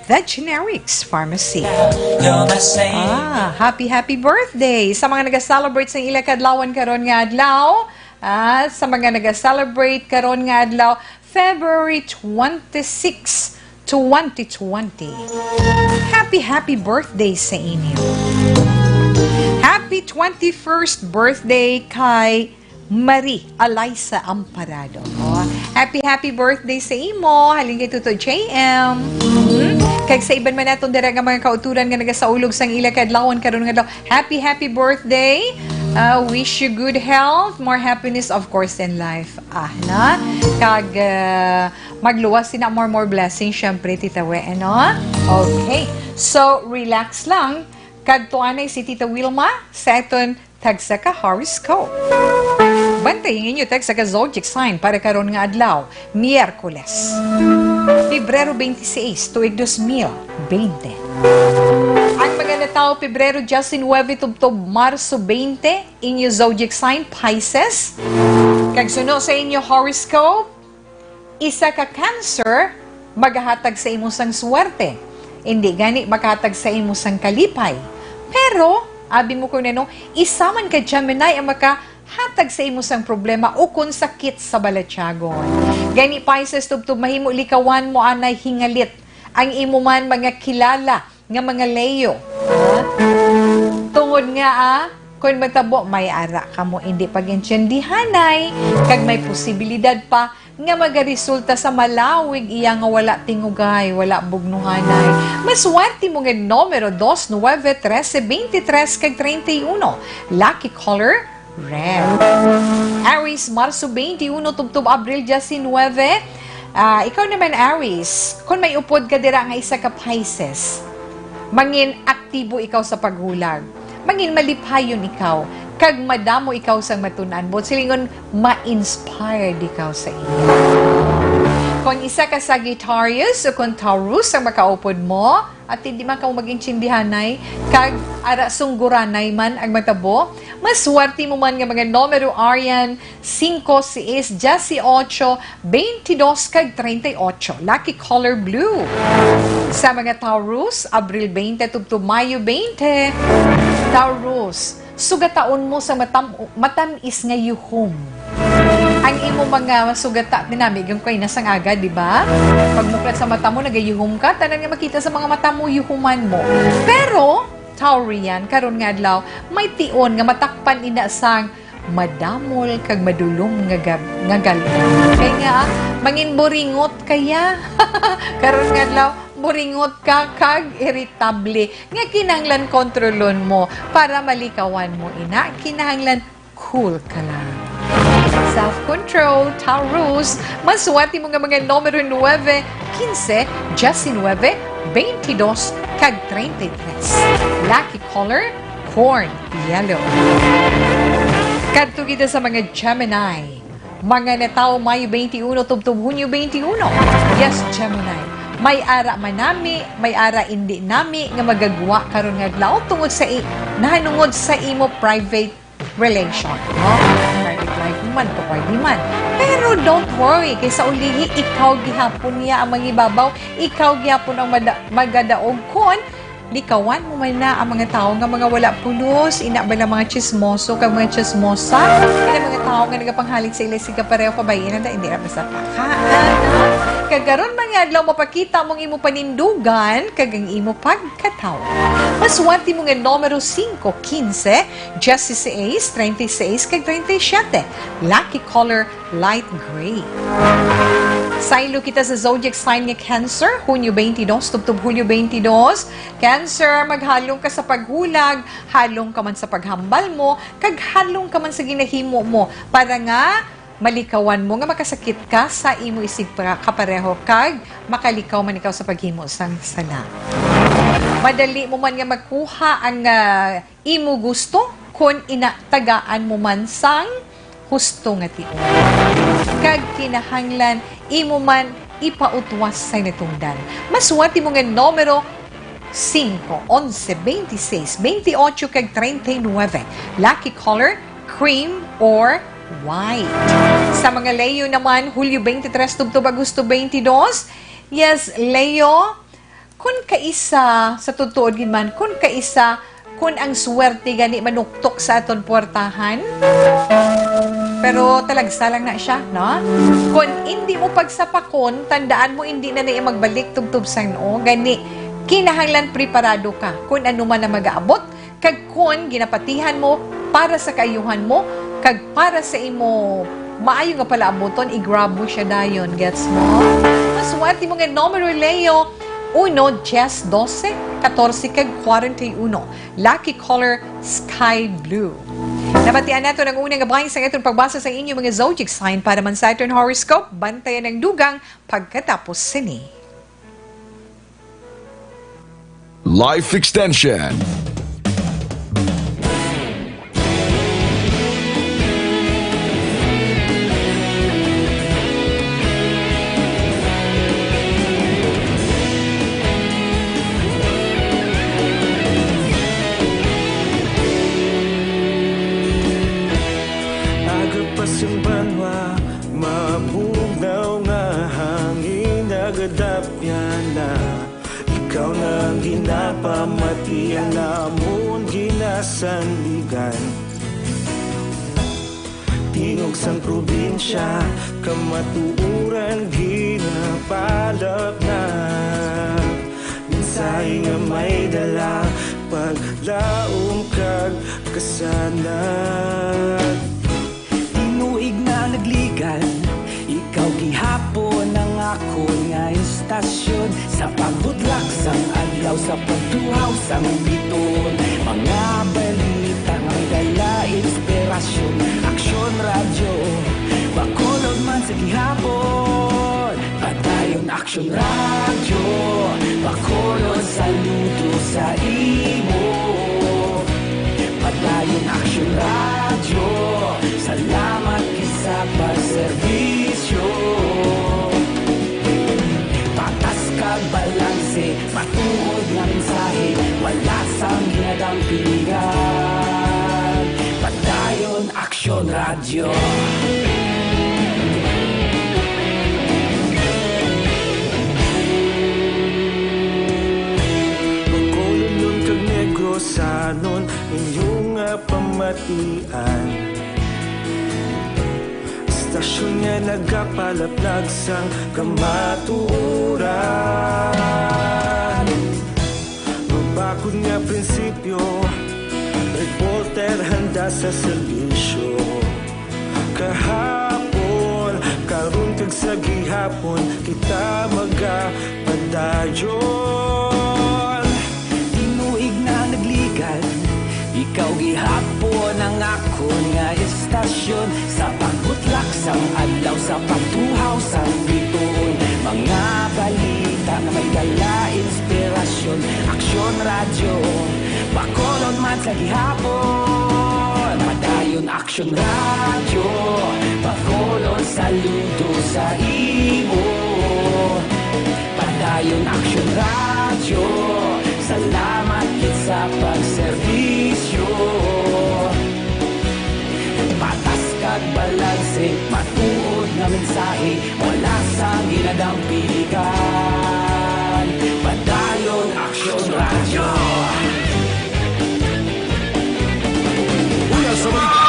The Generics Pharmacy. Ah, happy, happy birthday sa mga naga-celebrate sa ila kadlawan karon nga adlaw. Ah, sa mga naga-celebrate karon nga adlaw, February twenty-six, twenty twenty. Happy, happy birthday sa inyo. Happy twenty-first birthday kay Marie Alaysa Amparado. Oh, happy, happy birthday sa imo. Halin kay Tuto J M. Mhm. Kag sa iban man naton dira nga mga kauturan nga nagasaulog sang ila kadlawon karon nga adlaw, happy, happy birthday. Uh, wish you good health, more happiness, of course, in life. Ah, na? Kag, uh, magluwas sina more, more blessings, syempre, Tita We, ano? Okay. So, relax lang. Kag tuanay si Tita Wilma sa aton tagsa ka horoscope. Bantay ang inyo tagsa ka zodiac sign para karon nga adlaw, Miyerkules, Pebrero twenty-six, tuig dos mil bente. Ang mga natawo Pebrero diecinuebe tubtob Marso twenty, inyo zodiac sign, Pisces. Kag suno sa inyo horoscope, isa ka Cancer, magahatag sa imo sang swerte. Indi gani makahatag sa imo sang kalipay. Pero, abi mo kung ano, isa man ka Gemini ang makahatag sa imo sang problema ukon sakit sa balatyagon. Gani, Pisces, tubtob mahimo likawan mo anay hingalit ang imo man mga kilala nga mga Leo. Ha? Tungod nga, ah, kung matabo, may ara kamo indi pag-intindihanay, kag may posibilidad pa nga magaresulta sa malawig iya nga wala tingugay, wala bugnuhanay. Maswerte mo nga numero, dos, nuebe, trese, bente tres, kag treinta y uno. Lucky color, red. Aries, Marso twenty-uno tubtob Abril diecinuebe. Ah, ikaw naman, Aries, kung may upod ka dira nga isa ka Pisces, mangin aktibo ikaw sa paghulag. Mangin malipayon ikaw, kag madamo ikaw sang matun-an. Buot silingon, ma-inspired ikaw sa iya. Kung isa ka Sagittarius o kung Taurus ang makaupod mo, at hindi man kamo mag-intindihanay, kag ara sungguranay man ang matabo, maswerte mo man nga mga numero, Arian, singko, seis, dieciocho, bente dos, kag treinta y ocho. Lucky color, blue. Sa mga Taurus, Abril bente tubtob Mayo bente. Taurus, sugataon mo sa matam-, matam-is nga yuhom ang imo mga sugata. Dinami gyud kay nasang aga, di ba? Pagmuklat sa mata mo, nagayuhom ka, tanan nga makita sa mga mata mo, yuhuman mo. Pero, Taurian, karon nga adlaw, may tion nga matakpan ina sang madamol kag madulom nga gab-, nga gal-on. Kay nga, mangin buringot kaya. Karon nga adlaw, buringot ka kag iritable nga kinahanglan kontrolon mo. Para malikawan mo ina, kinahanglan cool ka lang. Self-control, Taurus. Masuwati mo nga mga numero nuebe, quince, diecinuebe, veintidós, kag treinta y tres. Lucky color, corn, yellow. Kadto kita sa mga Gemini. Mga natawo Mayo twenty-one tubtob Hunyo twenty-one. Yes, Gemini. May ara man nami, may ara indi nami nga magagwa karon nga adlaw tungod sa i-, nahanungod sa imo private relation, no? Private life man, to party man. Pero don't worry, kay sa ulihi, ikaw gihapon niya ang mangibabaw, ikaw gihapon ang mada-, magadaog kon likawan mo man na ang mga tawo nga mga wala pulos, ina bala mga chismoso kag mga chismosa, ina mga tawo nga nagapanghalit sa ila sig kapareho, pabayi na da, hindi ra basta pakaan, ha? Kag karon man nga adlaw, mapakita mong imo panindugan kag ang imo pagkatawo. Masuwati mo nga numero singko, quince, dieciséis, treinta y seis, kag treinta y siete. Lucky color, light gray. Saylo kita sa zodiac sign nga Cancer, Hunyo twenty-two tubtob Hulyo twenty-two. Cancer, maghalong ka sa paghulag, halong ka man sa paghambal mo, kag halong ka man sa ginahimo mo, para nga malikawan mo nga makasakit ka sa imo isig pa-, kapareho, kag makalikaw man ikaw sa paghimo sang sala. Madali mo man nga makuha ang, ah, imo gusto, kon ina tagaan mo man sang husto nga tion. Kag kinahanglan imo man ipautwas sa natungdan. Masuwati mo nga numero singko, onse, twenty-seis, twenty-ocho, kag treinta y nuebe. Lucky color, cream or white. Sa mga Leo naman, Hulyo twenty-three tubtob Agosto twenty-two. Yes, Leo, Kun kaisa, sa tutuod gid man, kun kaisa, kun ang swerte gani manuktok sa aton puwertahan, pero talagsa lang na siya, no? Kun indi mo pagsapakon, tandaan mo, indi na na iya magbalik tubtob sang noo. Gani, kinahanglan preparado ka kun ano man ang mag-aabot. Kag kon ginapatihan mo para sa kaayuhan mo, kag para sa imo maayo nga palaabuton, i-grab mo siya dayon. Gets mo? Masuwati mo nga numero, Leo, uno, diyes, dose, katorse, kag kwarenta y uno. Lucky color, sky blue. Nabatian nato ang una nga bahin sa aton pagbasa sa inyo mga zodiac sign para man sa aton horoscope. Bantayan ang dugang pagkatapos sini. Life Extension. Aga pa sing banwa, mabugnaw nga hangin nagadapyan na. Ikaw na ang ginapamatian, amon ginasandigan. Tingog sang probinsya, kamatuoran ginapalapnag. Mensahe nga may dala, paglaom kag kasanag. Tinuig na nagligan, ikaw gihapon ang akon nga istasyon. Sa pagbudlak sang adlaw, sa pagtuhaw sang biton, mga balita nga may dala inspirasyon. Aksyon Radyo, Bacolod man sa gihapon. Padayon Aksyon Radyo, Bacolod, saludo sa imo. Padayon Aksyon Radyo, salamat gid sa pagserbisyo. Patas kag balanse, matuod nga mensahe, wala sang ginadampingan. Padayon Aksyon Radyo. Bacolodnon kag Negrosanon, inyo nga pamatian. Istasyon nga nagapalaplag sang kamatuoran. Mabakod nga prinsipyo, reporter Handa sa serbisyo. Kahapon, karon kag sa gihapon, kita magapadayon. Tinuig na nagligad, ikaw gihapon ang akon nga estasyon. Sa pagbutlak sang adlaw, sa pagtuhaw sang bituon, mga balita nga may dala inspirasyon. Aksyon Radyo, Bacolod man sa gihapon. Padayon Aksyon Radyo, Bacolod, saludo sa imo. Padayon Aksyon Radyo, salamat gid sa pagserbisyo. Patas kag balanse, matuod nga mensahe, wala sang ginadampigan. Padayon Aksyon Radyo. Una sa balita.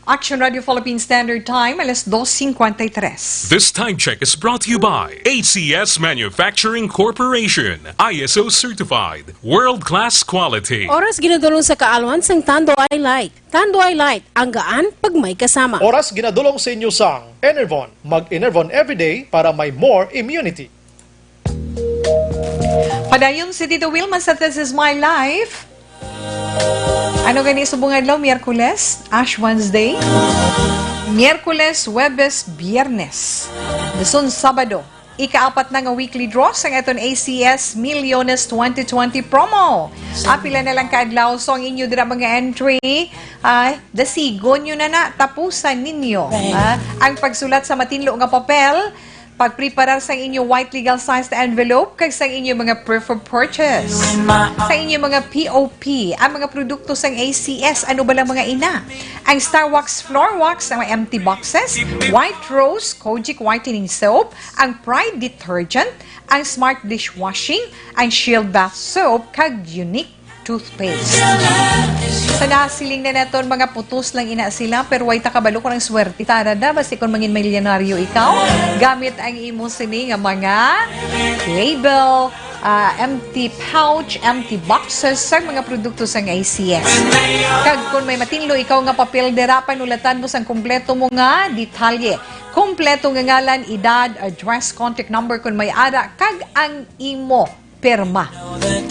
Action Radio Philippine Standard Time, alas dos cincuenta y tres. This time check is brought to you by A C S Manufacturing Corporation, I S O certified, world-class quality. Oras ginadulong sa kaalwan sang Tanduay Light. Tanduay Light, ang gaan pag may kasama. Oras ginadulong sa inyo sang Enervon. Mag-Enervon everyday para may more immunity. Padayon si Tito Wilma sa This Is My Life. Ano gani subong adlaw? Miyerkules, Ash Wednesday. Miyerkules, Huwebes, Biyernes. Dason Sabado. Ikaapat na nga weekly draw sang aton A C S Milyones twenty twenty promo. Apila na lang ka adlaw, so ang inyo dira mga entry, ah, dasigon nyo na na, tapusan ninyo, ah, ang pagsulat sa matinlo nga papel, pagpreparar sang inyo white legal sized envelope, kag sang inyo mga proof of purchase, sa inyo mga P O P, ang mga produkto sang A C S, ano ba lang mga ina? Ang Star Wax Floor Wax, ang mga empty boxes, White Rose Kojic Whitening Soap, ang Pride Detergent, ang Smart Dishwashing, ang Shield Bath Soap, kag Unique Toothpaste. Sa nasiling na naton, mga putos lang ina sila, pero way ta kabalo kung ang swerte tara da, basi kung mangin milyonaryo ikaw, gamit ang imo sini nga mga label, ah, empty pouch, empty boxes sa mga produkto sang A C S. Kag kung may matinlo ikaw nga papel dira, panulatan mo sang kompleto mo nga detalye. Kompleto nga ngalan, edad, address, contact number kung may ara, kag ang imo pirma.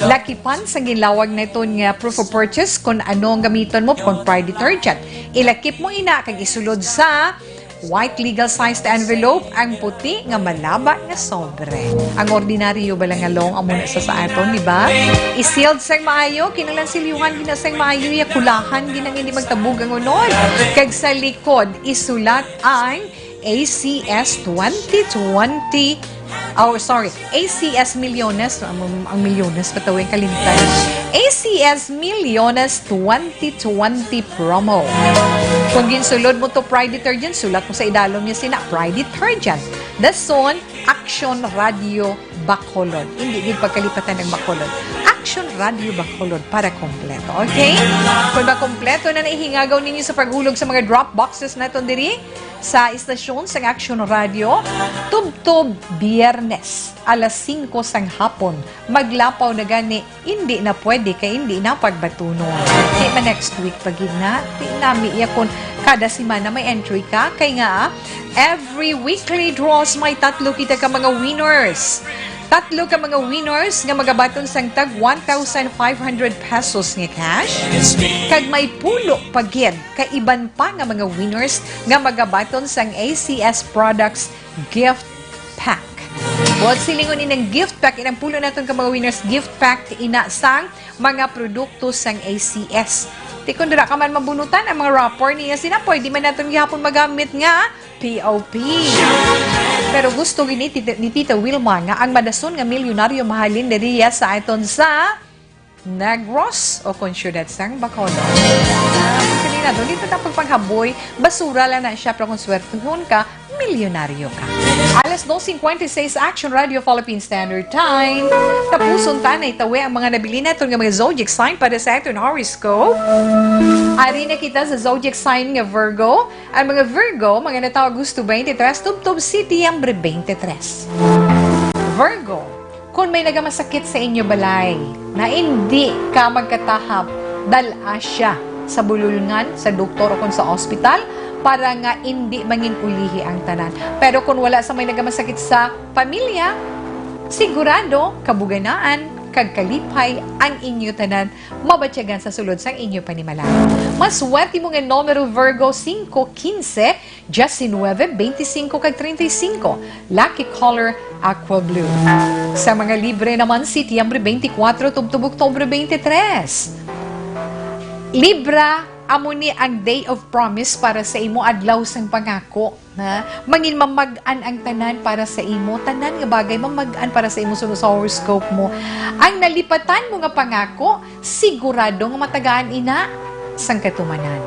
Lakipan sa ginlawag naton nga proof of purchase kung ano ang gamiton mo, kung Pride detergent. Ilakip mo ina kag isulod sa white legal sized envelope, ang puti nga malaba nga sobre. Ang ordinaryo ba lang nga long amo na sa, sa aton, di ba? I-sealed sang maayo, kinahanglan silyuhan gina sang maayo, ya kulahan gina nga hindi magtabog ang unod. Kag sa likod, isulat ang A C S twenty twenty, oh, sorry, A C S Milyones, ang, ang Milyones, patawi ang kalimtan. A C S Milyones twenty twenty promo. Kung ginsulod mo to Pride Detergent, sulat mo sa idalom niya sina Pride Detergent. Dason, Action Radio Bacolod. Hindi gid pagkalipatan ang Bacolod. Action Radio Bacolod para kompleto, okay? Kung ba kompleto na naihingagaw ninyo sa paghulog sa mga drop boxes naton diri sa istasyon sang Action Radio, tubtob Biyernes, alas singko sang hapon, maglapaw na gani, hindi na pwede kay hindi na pagbatunon. Di man next week pa gid na, di nami iya kung kada semana may entry ka, kay nga, ah, every weekly draws may tatlo kita ka mga winners. Tatlo ka mga winners nga magabaton sang tag one thousand five hundred pesos nga cash, kag may pulo pa gid ka iban pa nga mga winners nga magabaton sang A C S Products gift pack. Buot silingon, inang gift pack, inang pulo naton ka mga winners gift pack, ina sang mga produkto sang A C S. Ti kon dira ka man mabunutan ang mga wrapper niya, sina pwede man naton gihapon magamit nga P O P. Pero gusto gid ni Tita, ni Tita Wilma nga ang madason nga milyonaryo mahalin diriya sa aton sa Negros o kon siyudad sang Bacolod. Ah, kanina doon, dito na pagpanghaboy, basura lang na siya, pero kung swertehon ka, milyonaryo ka. Alas dos cincuenta y seis, Action Radio Philippine Standard Time. Tapuson ta na itawi ang mga nabili naton nga mga zodiac sign para sa aton horoscope. Ari na kita sa zodiac sign nga Virgo. Ang mga Virgo, mga natawag Agosto twenty-three, tubtob Setyembre twenty-three. Virgo, kung may nagamasakit sa inyo balay na hindi ka magkatahap, dal-a siya. sa bululngan, sa doktor, o kon sa ospital, para nga indi mangin-ulihi ang tanan. Pero kon wala sa may nagamasakit sa pamilya, sigurado, kabuganaan, kag kalipay ang inyo tanan mabatyagan sa sulod sang inyo panimalay. Maswerte mo nga numero, Virgo, singko, kinse, diecinueve, veinticinco, kag treinta y cinco. Lucky color, aqua blue. Sa mga Libre naman, Setyembre twenty-four tubtob Oktubre twenty-three. Libra, amo ni ang day of promise para sa imo, adlaw sang pangako. Na, mangin mamag-an ang tanan para sa imo, tanan nga bagay mamag-an para sa imo suno sa horoscope mo. Ang nalipatan mo nga pangako, sigurado nga matagaan ina sang katumanan.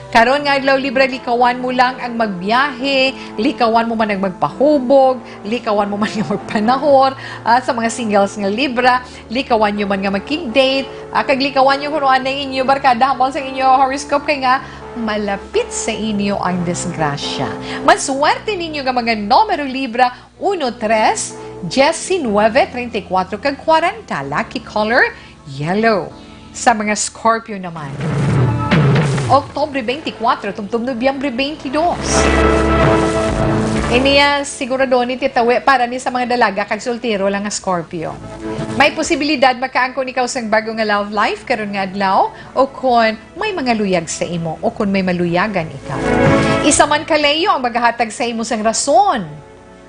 Karon nga adlaw, Libra, likawan mo lang ang magbiyahe, likawan mo man ang magpahubog, likawan mo man nga magpanahor, ah, sa mga singles nga Libra, likawan nyo man nga magkig-date, ah, kag likawan nyo kung ano ang inyo barkada hambal sa inyo horoscope, kay nga malapit sa inyo ang disgrasya. Maswerte ninyo nga mga numero, Libra, uno, tres, diecinueve, treinta y cuatro, kag kwarenta. Lucky color, yellow. Sa mga Scorpio naman, Oktubre twenty-four tubtob Nobyembre twenty-two. Ini, ah, sigurado ni titawi para ni sa mga dalaga kag soltero lang nga Scorpio. May posibilidad makaangkon ikaw sang bago nga love life karon nga adlaw, o kon may mga luyag sa imo, o kon may maluyagan ikaw. Isa man ka Leo ang magahatag sa imo sang rason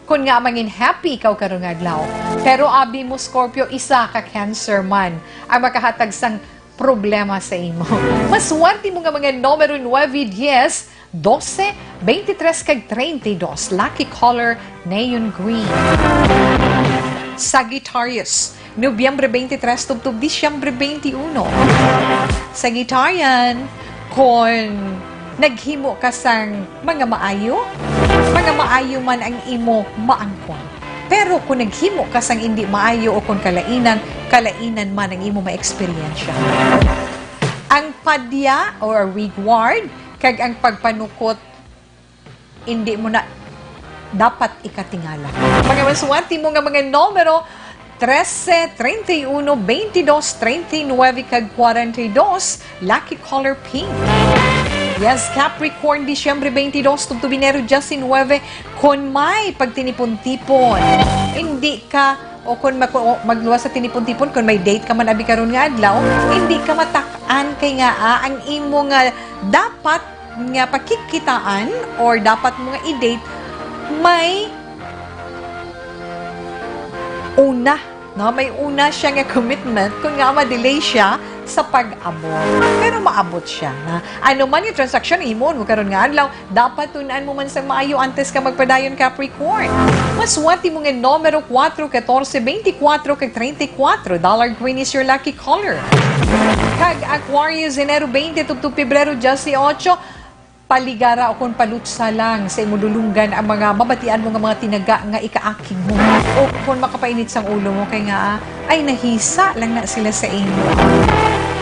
kon nga mangin happy ikaw karon nga adlaw. Pero abi mo, Scorpio, isa ka Cancer man ang makahatag sang problema sa imo. Maswerte mo nga mga numero, nuebe, dies, dose, veintitrés, kag treinta y dos. Lucky color, neon green. Sagittarius, Nobyembre twenty-three tubtob Disyembre twenty-one. Sagittarian, kon naghimo ka sang mga maayo, mga maayo man ang imo maangkon. Pero kon naghimo ka sang indi maayo o kon kalainan, kalainan man ang imo maeksperyensya. Ang padya or reward kag ang pagpanukot, indi mo na dapat ikatingala. Mga maswerte mo nga mga numero, trese, treinta y uno, veintidós, treinta y nueve, kag kwarenta y dos, lucky color pink. Yes, Capricorn, Disyembre twenty-two, tubtob Enero diecinueve, kon may pagtinipon-tipon, hindi ka, o kon mag-, magluwas sa tinipon-tipon, kon may date ka man abi karon nga adlaw, hindi ka matak-an kay nga, ah, ang imo nga dapat nga pakigkitaan or dapat mo nga i-date may una, no? May una siya nga commitment, kun nga ma-delay siya sa pag-abot. Pero maabot siya, na ano man yung transaksyon na himuon mo karon nga adlaw, dapat tun-an mo man sang maayo antes ka magpadayon, Capricorn. Maswerte mo nga numero, kuwatro, katorse, beintikwatro, kag treinta y kuwatro. Dollar green is your lucky color. Kag Aquarius, Enero twenty tubtob Pebrero dieciocho, paligara o kon palutsa lang sa imo dulunggan ang mga mabatian mo nga mga tinaga nga ikaakig mo, o kon makapainit sang ulo mo, kay nga, ay, nahisa lang na sila sa imo.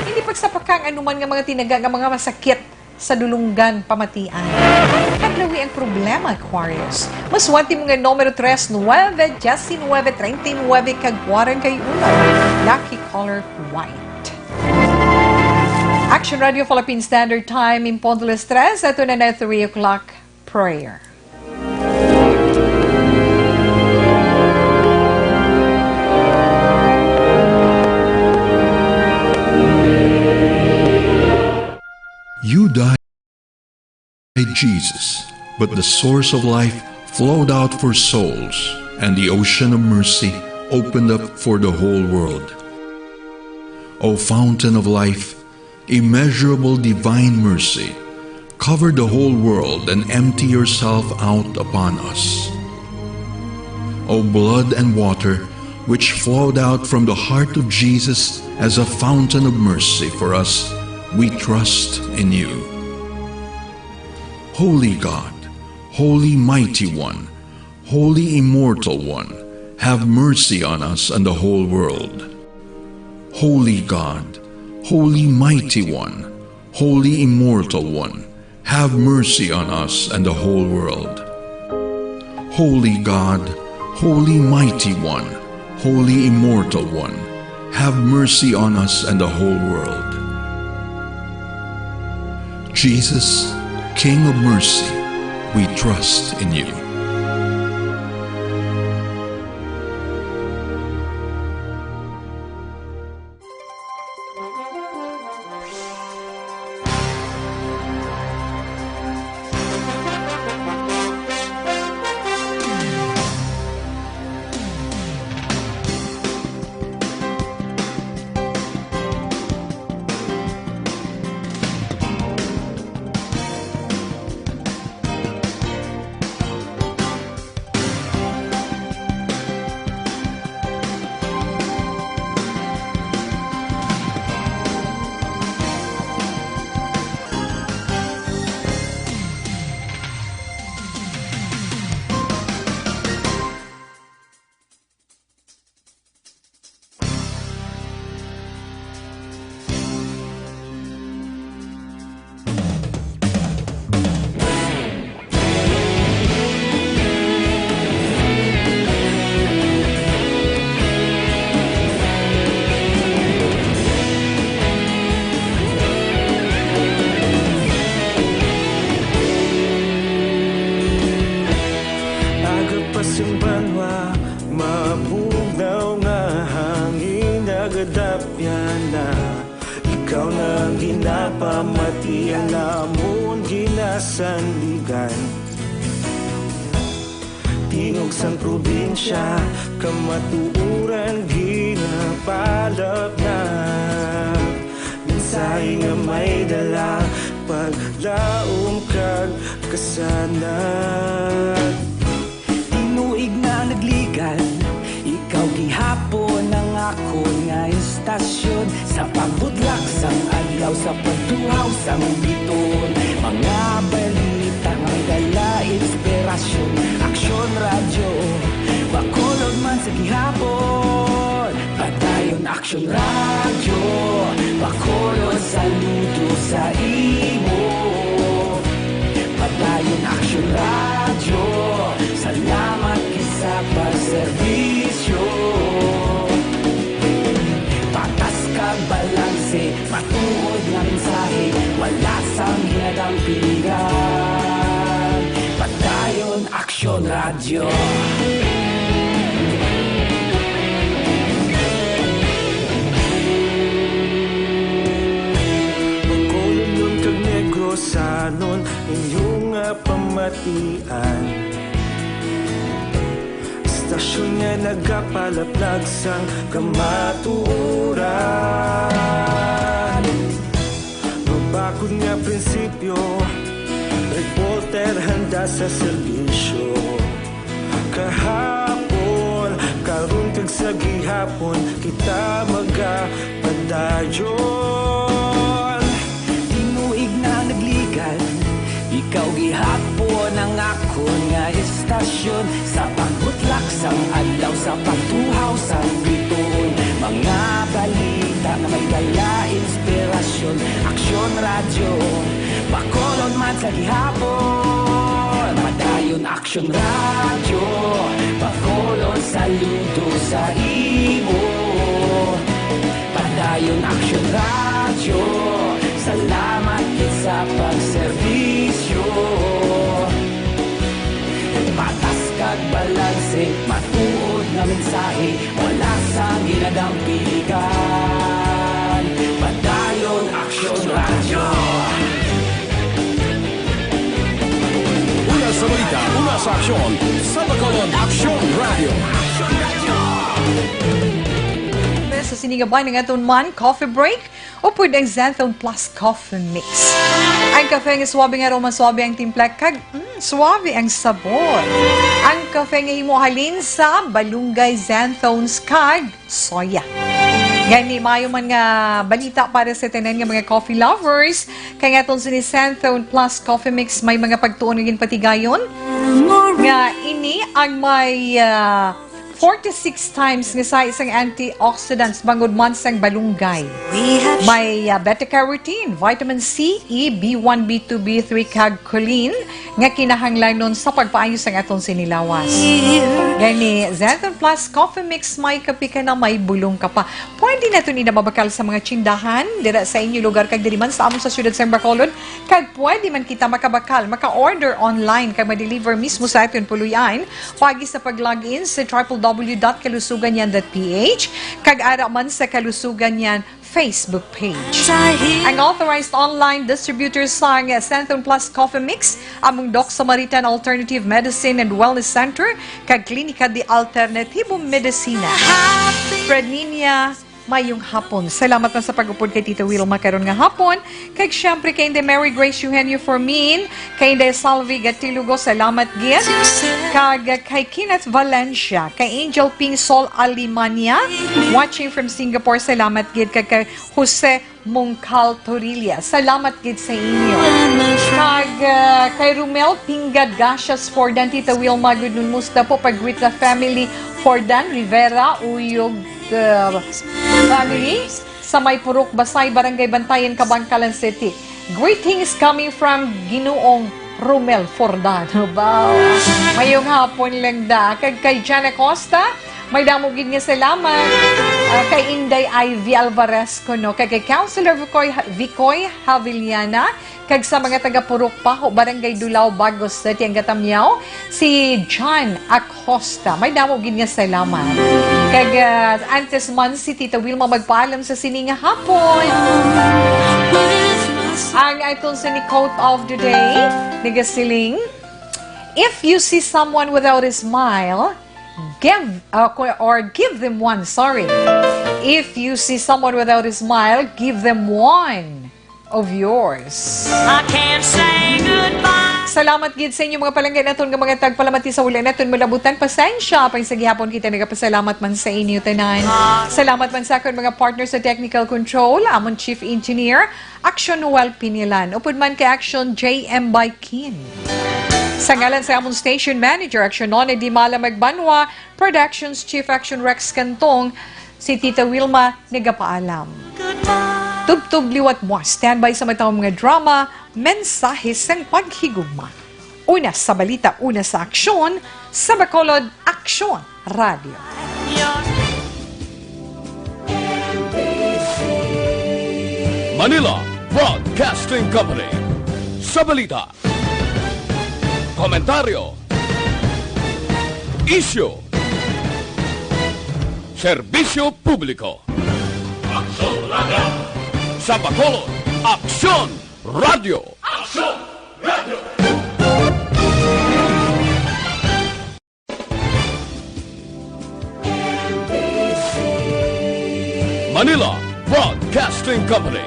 Hindi pagsapaka ang anuman nga mga tinaga nga mga masakit sa dulunggan pamatian. Hadlawi ang problema, Aquarius. Maswerte mo nga numero tres, nuebe, diecinuebe, treinta y nueve, kag kwarenta y uno. Lucky color, white. Action Radio Philippine Standard Time, in punto alas tres, ato na na three o'clock prayer. You died, Jesus, but the source of life flowed out for souls, and the ocean of mercy opened up for the whole world. O fountain of life, immeasurable divine mercy, cover the whole world and empty yourself out upon us. O blood and water, which flowed out from the heart of Jesus as a fountain of mercy for us, we trust in you. Holy God, Holy Mighty One, Holy Immortal One, have mercy on us and the whole world. Holy God, Holy Mighty One, Holy Immortal One, have mercy on us and the whole world. Holy God, Holy Mighty One, Holy Immortal One, have mercy on us and the whole world. Jesus, King of Mercy, we trust in you. Aga pa sing banwa, mabugnaw nga hangin, nagadapyan na. Ikaw na ang ginapamati, ang amon ginasandigan. Tingog sang probinsya, kamatuoran ginapalapnag. Mensahe nga may dala, paglaom kag kasanag. Tinuig na nagligan, ikaw gihapon ang akon nga istasyon. Sa pagbutlak sang adlaw, sa pagtuhaw sang bituon, mga balita nga may dala inspirasyon. Aksyon Radyo, Bacolod man sa gihapon. Padayon Aksyon Radyo, Bacolod, saludo sa imo. Padayon Aksyon Radyo, salamat gid sa pagserbisyo. Patas kag balanse, matuod nga mensahe, wala sang ginadampigan. Padayon Aksyon Radyo. Bacolodnon kag Negrosanon, inyo nga pamatian. Istasyon nga nagapalaplag sang kamatuoran. Mabakod nga prinsipyo, reporter handa sa serbisyo. Kahapon, karon kag sa gihapon, kita magapadayon. Tinuig na nagligan, ikaw gihapon ang akon nga istasyon. Sa pagbutlak sang adlaw, sa pagtuhaw sang bituon, mga balita nga may dala inspirasyon. Aksyon Radyo, Bacolod man sa gihapon. Padayon Aksyon Radyo, Bacolod, saludo sa imo. Padayon Aksyon Radyo, salamat gid sa pagserbisyo. Patas kag balanse, matuod nga mensahe, wala sang ginadampigan. Padayon Aksyon Radyo. Una sa balita, una sa aksyon, sa Bacolod, Aksyon Radyo. Sa sining nga bahin, ang aton man coffee break, upod ang Xanthone Plus Coffee Mix. Ang kape nga suabe nga aroma, suabe ang timpla, kag, mm, suabe ang sabor. Ang kape nga himo halin sa balunggay, xanthones, kag soya. Gani, maayo man nga balita para sa tanan nga mga coffee lovers, kay ang aton sini Xanthone Plus Coffee Mix may mga pagtuon nga ginpatigayon nga ini ang may, ah, forty-six times nga size sang antioxidants bangod man sang balunggay. May, ah, beta-carotene, vitamin C, E, B one, B two, B three, kag choline nga kinahanglanon sa pagpaayo sang aton sini lawas. Gani, Xanthone Plus Coffee Mix, may kape ka na, may bulong ka pa. Pwede naton ina mabakal sa mga tsindahan dira sa inyo lugar kag diri man sa amon sa siyudad sang Bacolod, kag pwede man kita makabakal, maka-order online kag ma-deliver mismo sa aton puloy-ain paagi sa pag-log in sa triple W dot kalusugan yan dot P H kag ara man sa Kalusugan Yan Facebook page. Ang authorized online distributor sang Centrum Plus Coffee Mix, among Doc Samaritan Alternative Medicine and Wellness Center, kag Klinika de Alternativo Medicina. Fred Niña, mayong hapon. Salamat na sa pag-upod kay Tita Wilma karon nga hapon. Kag syempre kay Inday Mary Grace Eugenio Formin, kay Inday Salvi Gatilugo, salamat gid. Kag kay Kenneth Valencia, kay Angel Pingsol Alemania, watching from Singapore, salamat gid. Kag kay Jose Mungkal Torilla, salamat gid sa inyo. Kag ah, kay Romel Pingad Gasias Fordan, Tita Wilma, good noon, musta po? Pag-greet the family, Fordan, Rivera, Uyog, ah, family, sa may Purok Basay, Barangay Bantayan, Kabankalan City. Greetings coming from Ginoong Romel Fordan. Wow. Mayong hapon lang da. Kag kay Jan Acosta, may damo gid nga salamat. Ah, kay Inday Ivy Alvarez kuno. Kag kay Councilor Vicoy, Vicoy Haviliana. Kag sa mga taga Purok Paho, Barangay Dulao, Bagos City, ang Gatamyaw, si John Acosta. May damo gid nga salamat. Kag ah, antes man si Tita Wilma magpaalam sa sini nga hapon. Ang aton sini quote of the day, nagasiling, "If you see someone without a smile, give, uh, or give them one," sorry. "If you see someone without a smile, give them one of yours." I can't say goodbye. Salamat gid sa inyo, mga palangga naton nga mga tagpalamati sa wala naton malabutan. Pasensya, pa sa gihapon kita nagapasalamat man sa inyo tanan. Salamat man sa akon mga partner sa technical control, amon Chief Engineer, Action Noel Pinilan, upod man kay Action J M Baikin. Sa ngalan sa amon station manager, Action Nona Di Mala Magbanwa, Productions Chief Action Rex Cantong, si Tita Wilma nagapaalam. Tubtob liwat mo, standby sa matang mga drama, mensahe sang paghigugma. Una sa balita, una sa aksyon, sa Bacolod Aksyon Radio. Manila Broadcasting Company. Sa balita, komentaryo, isyu, serbisyo publiko. Aksyon Radio. Sa Bacolod, Aksyon Radio. Aksyon Radio. Manila Broadcasting Company.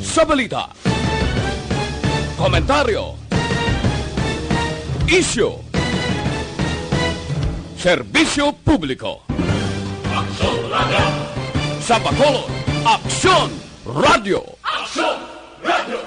Sa balita, komentaryo, isyu, serbisyo publiko. Aksyon Radio. Sa Bacolod, Aksyon Radio. Aksyon Radio.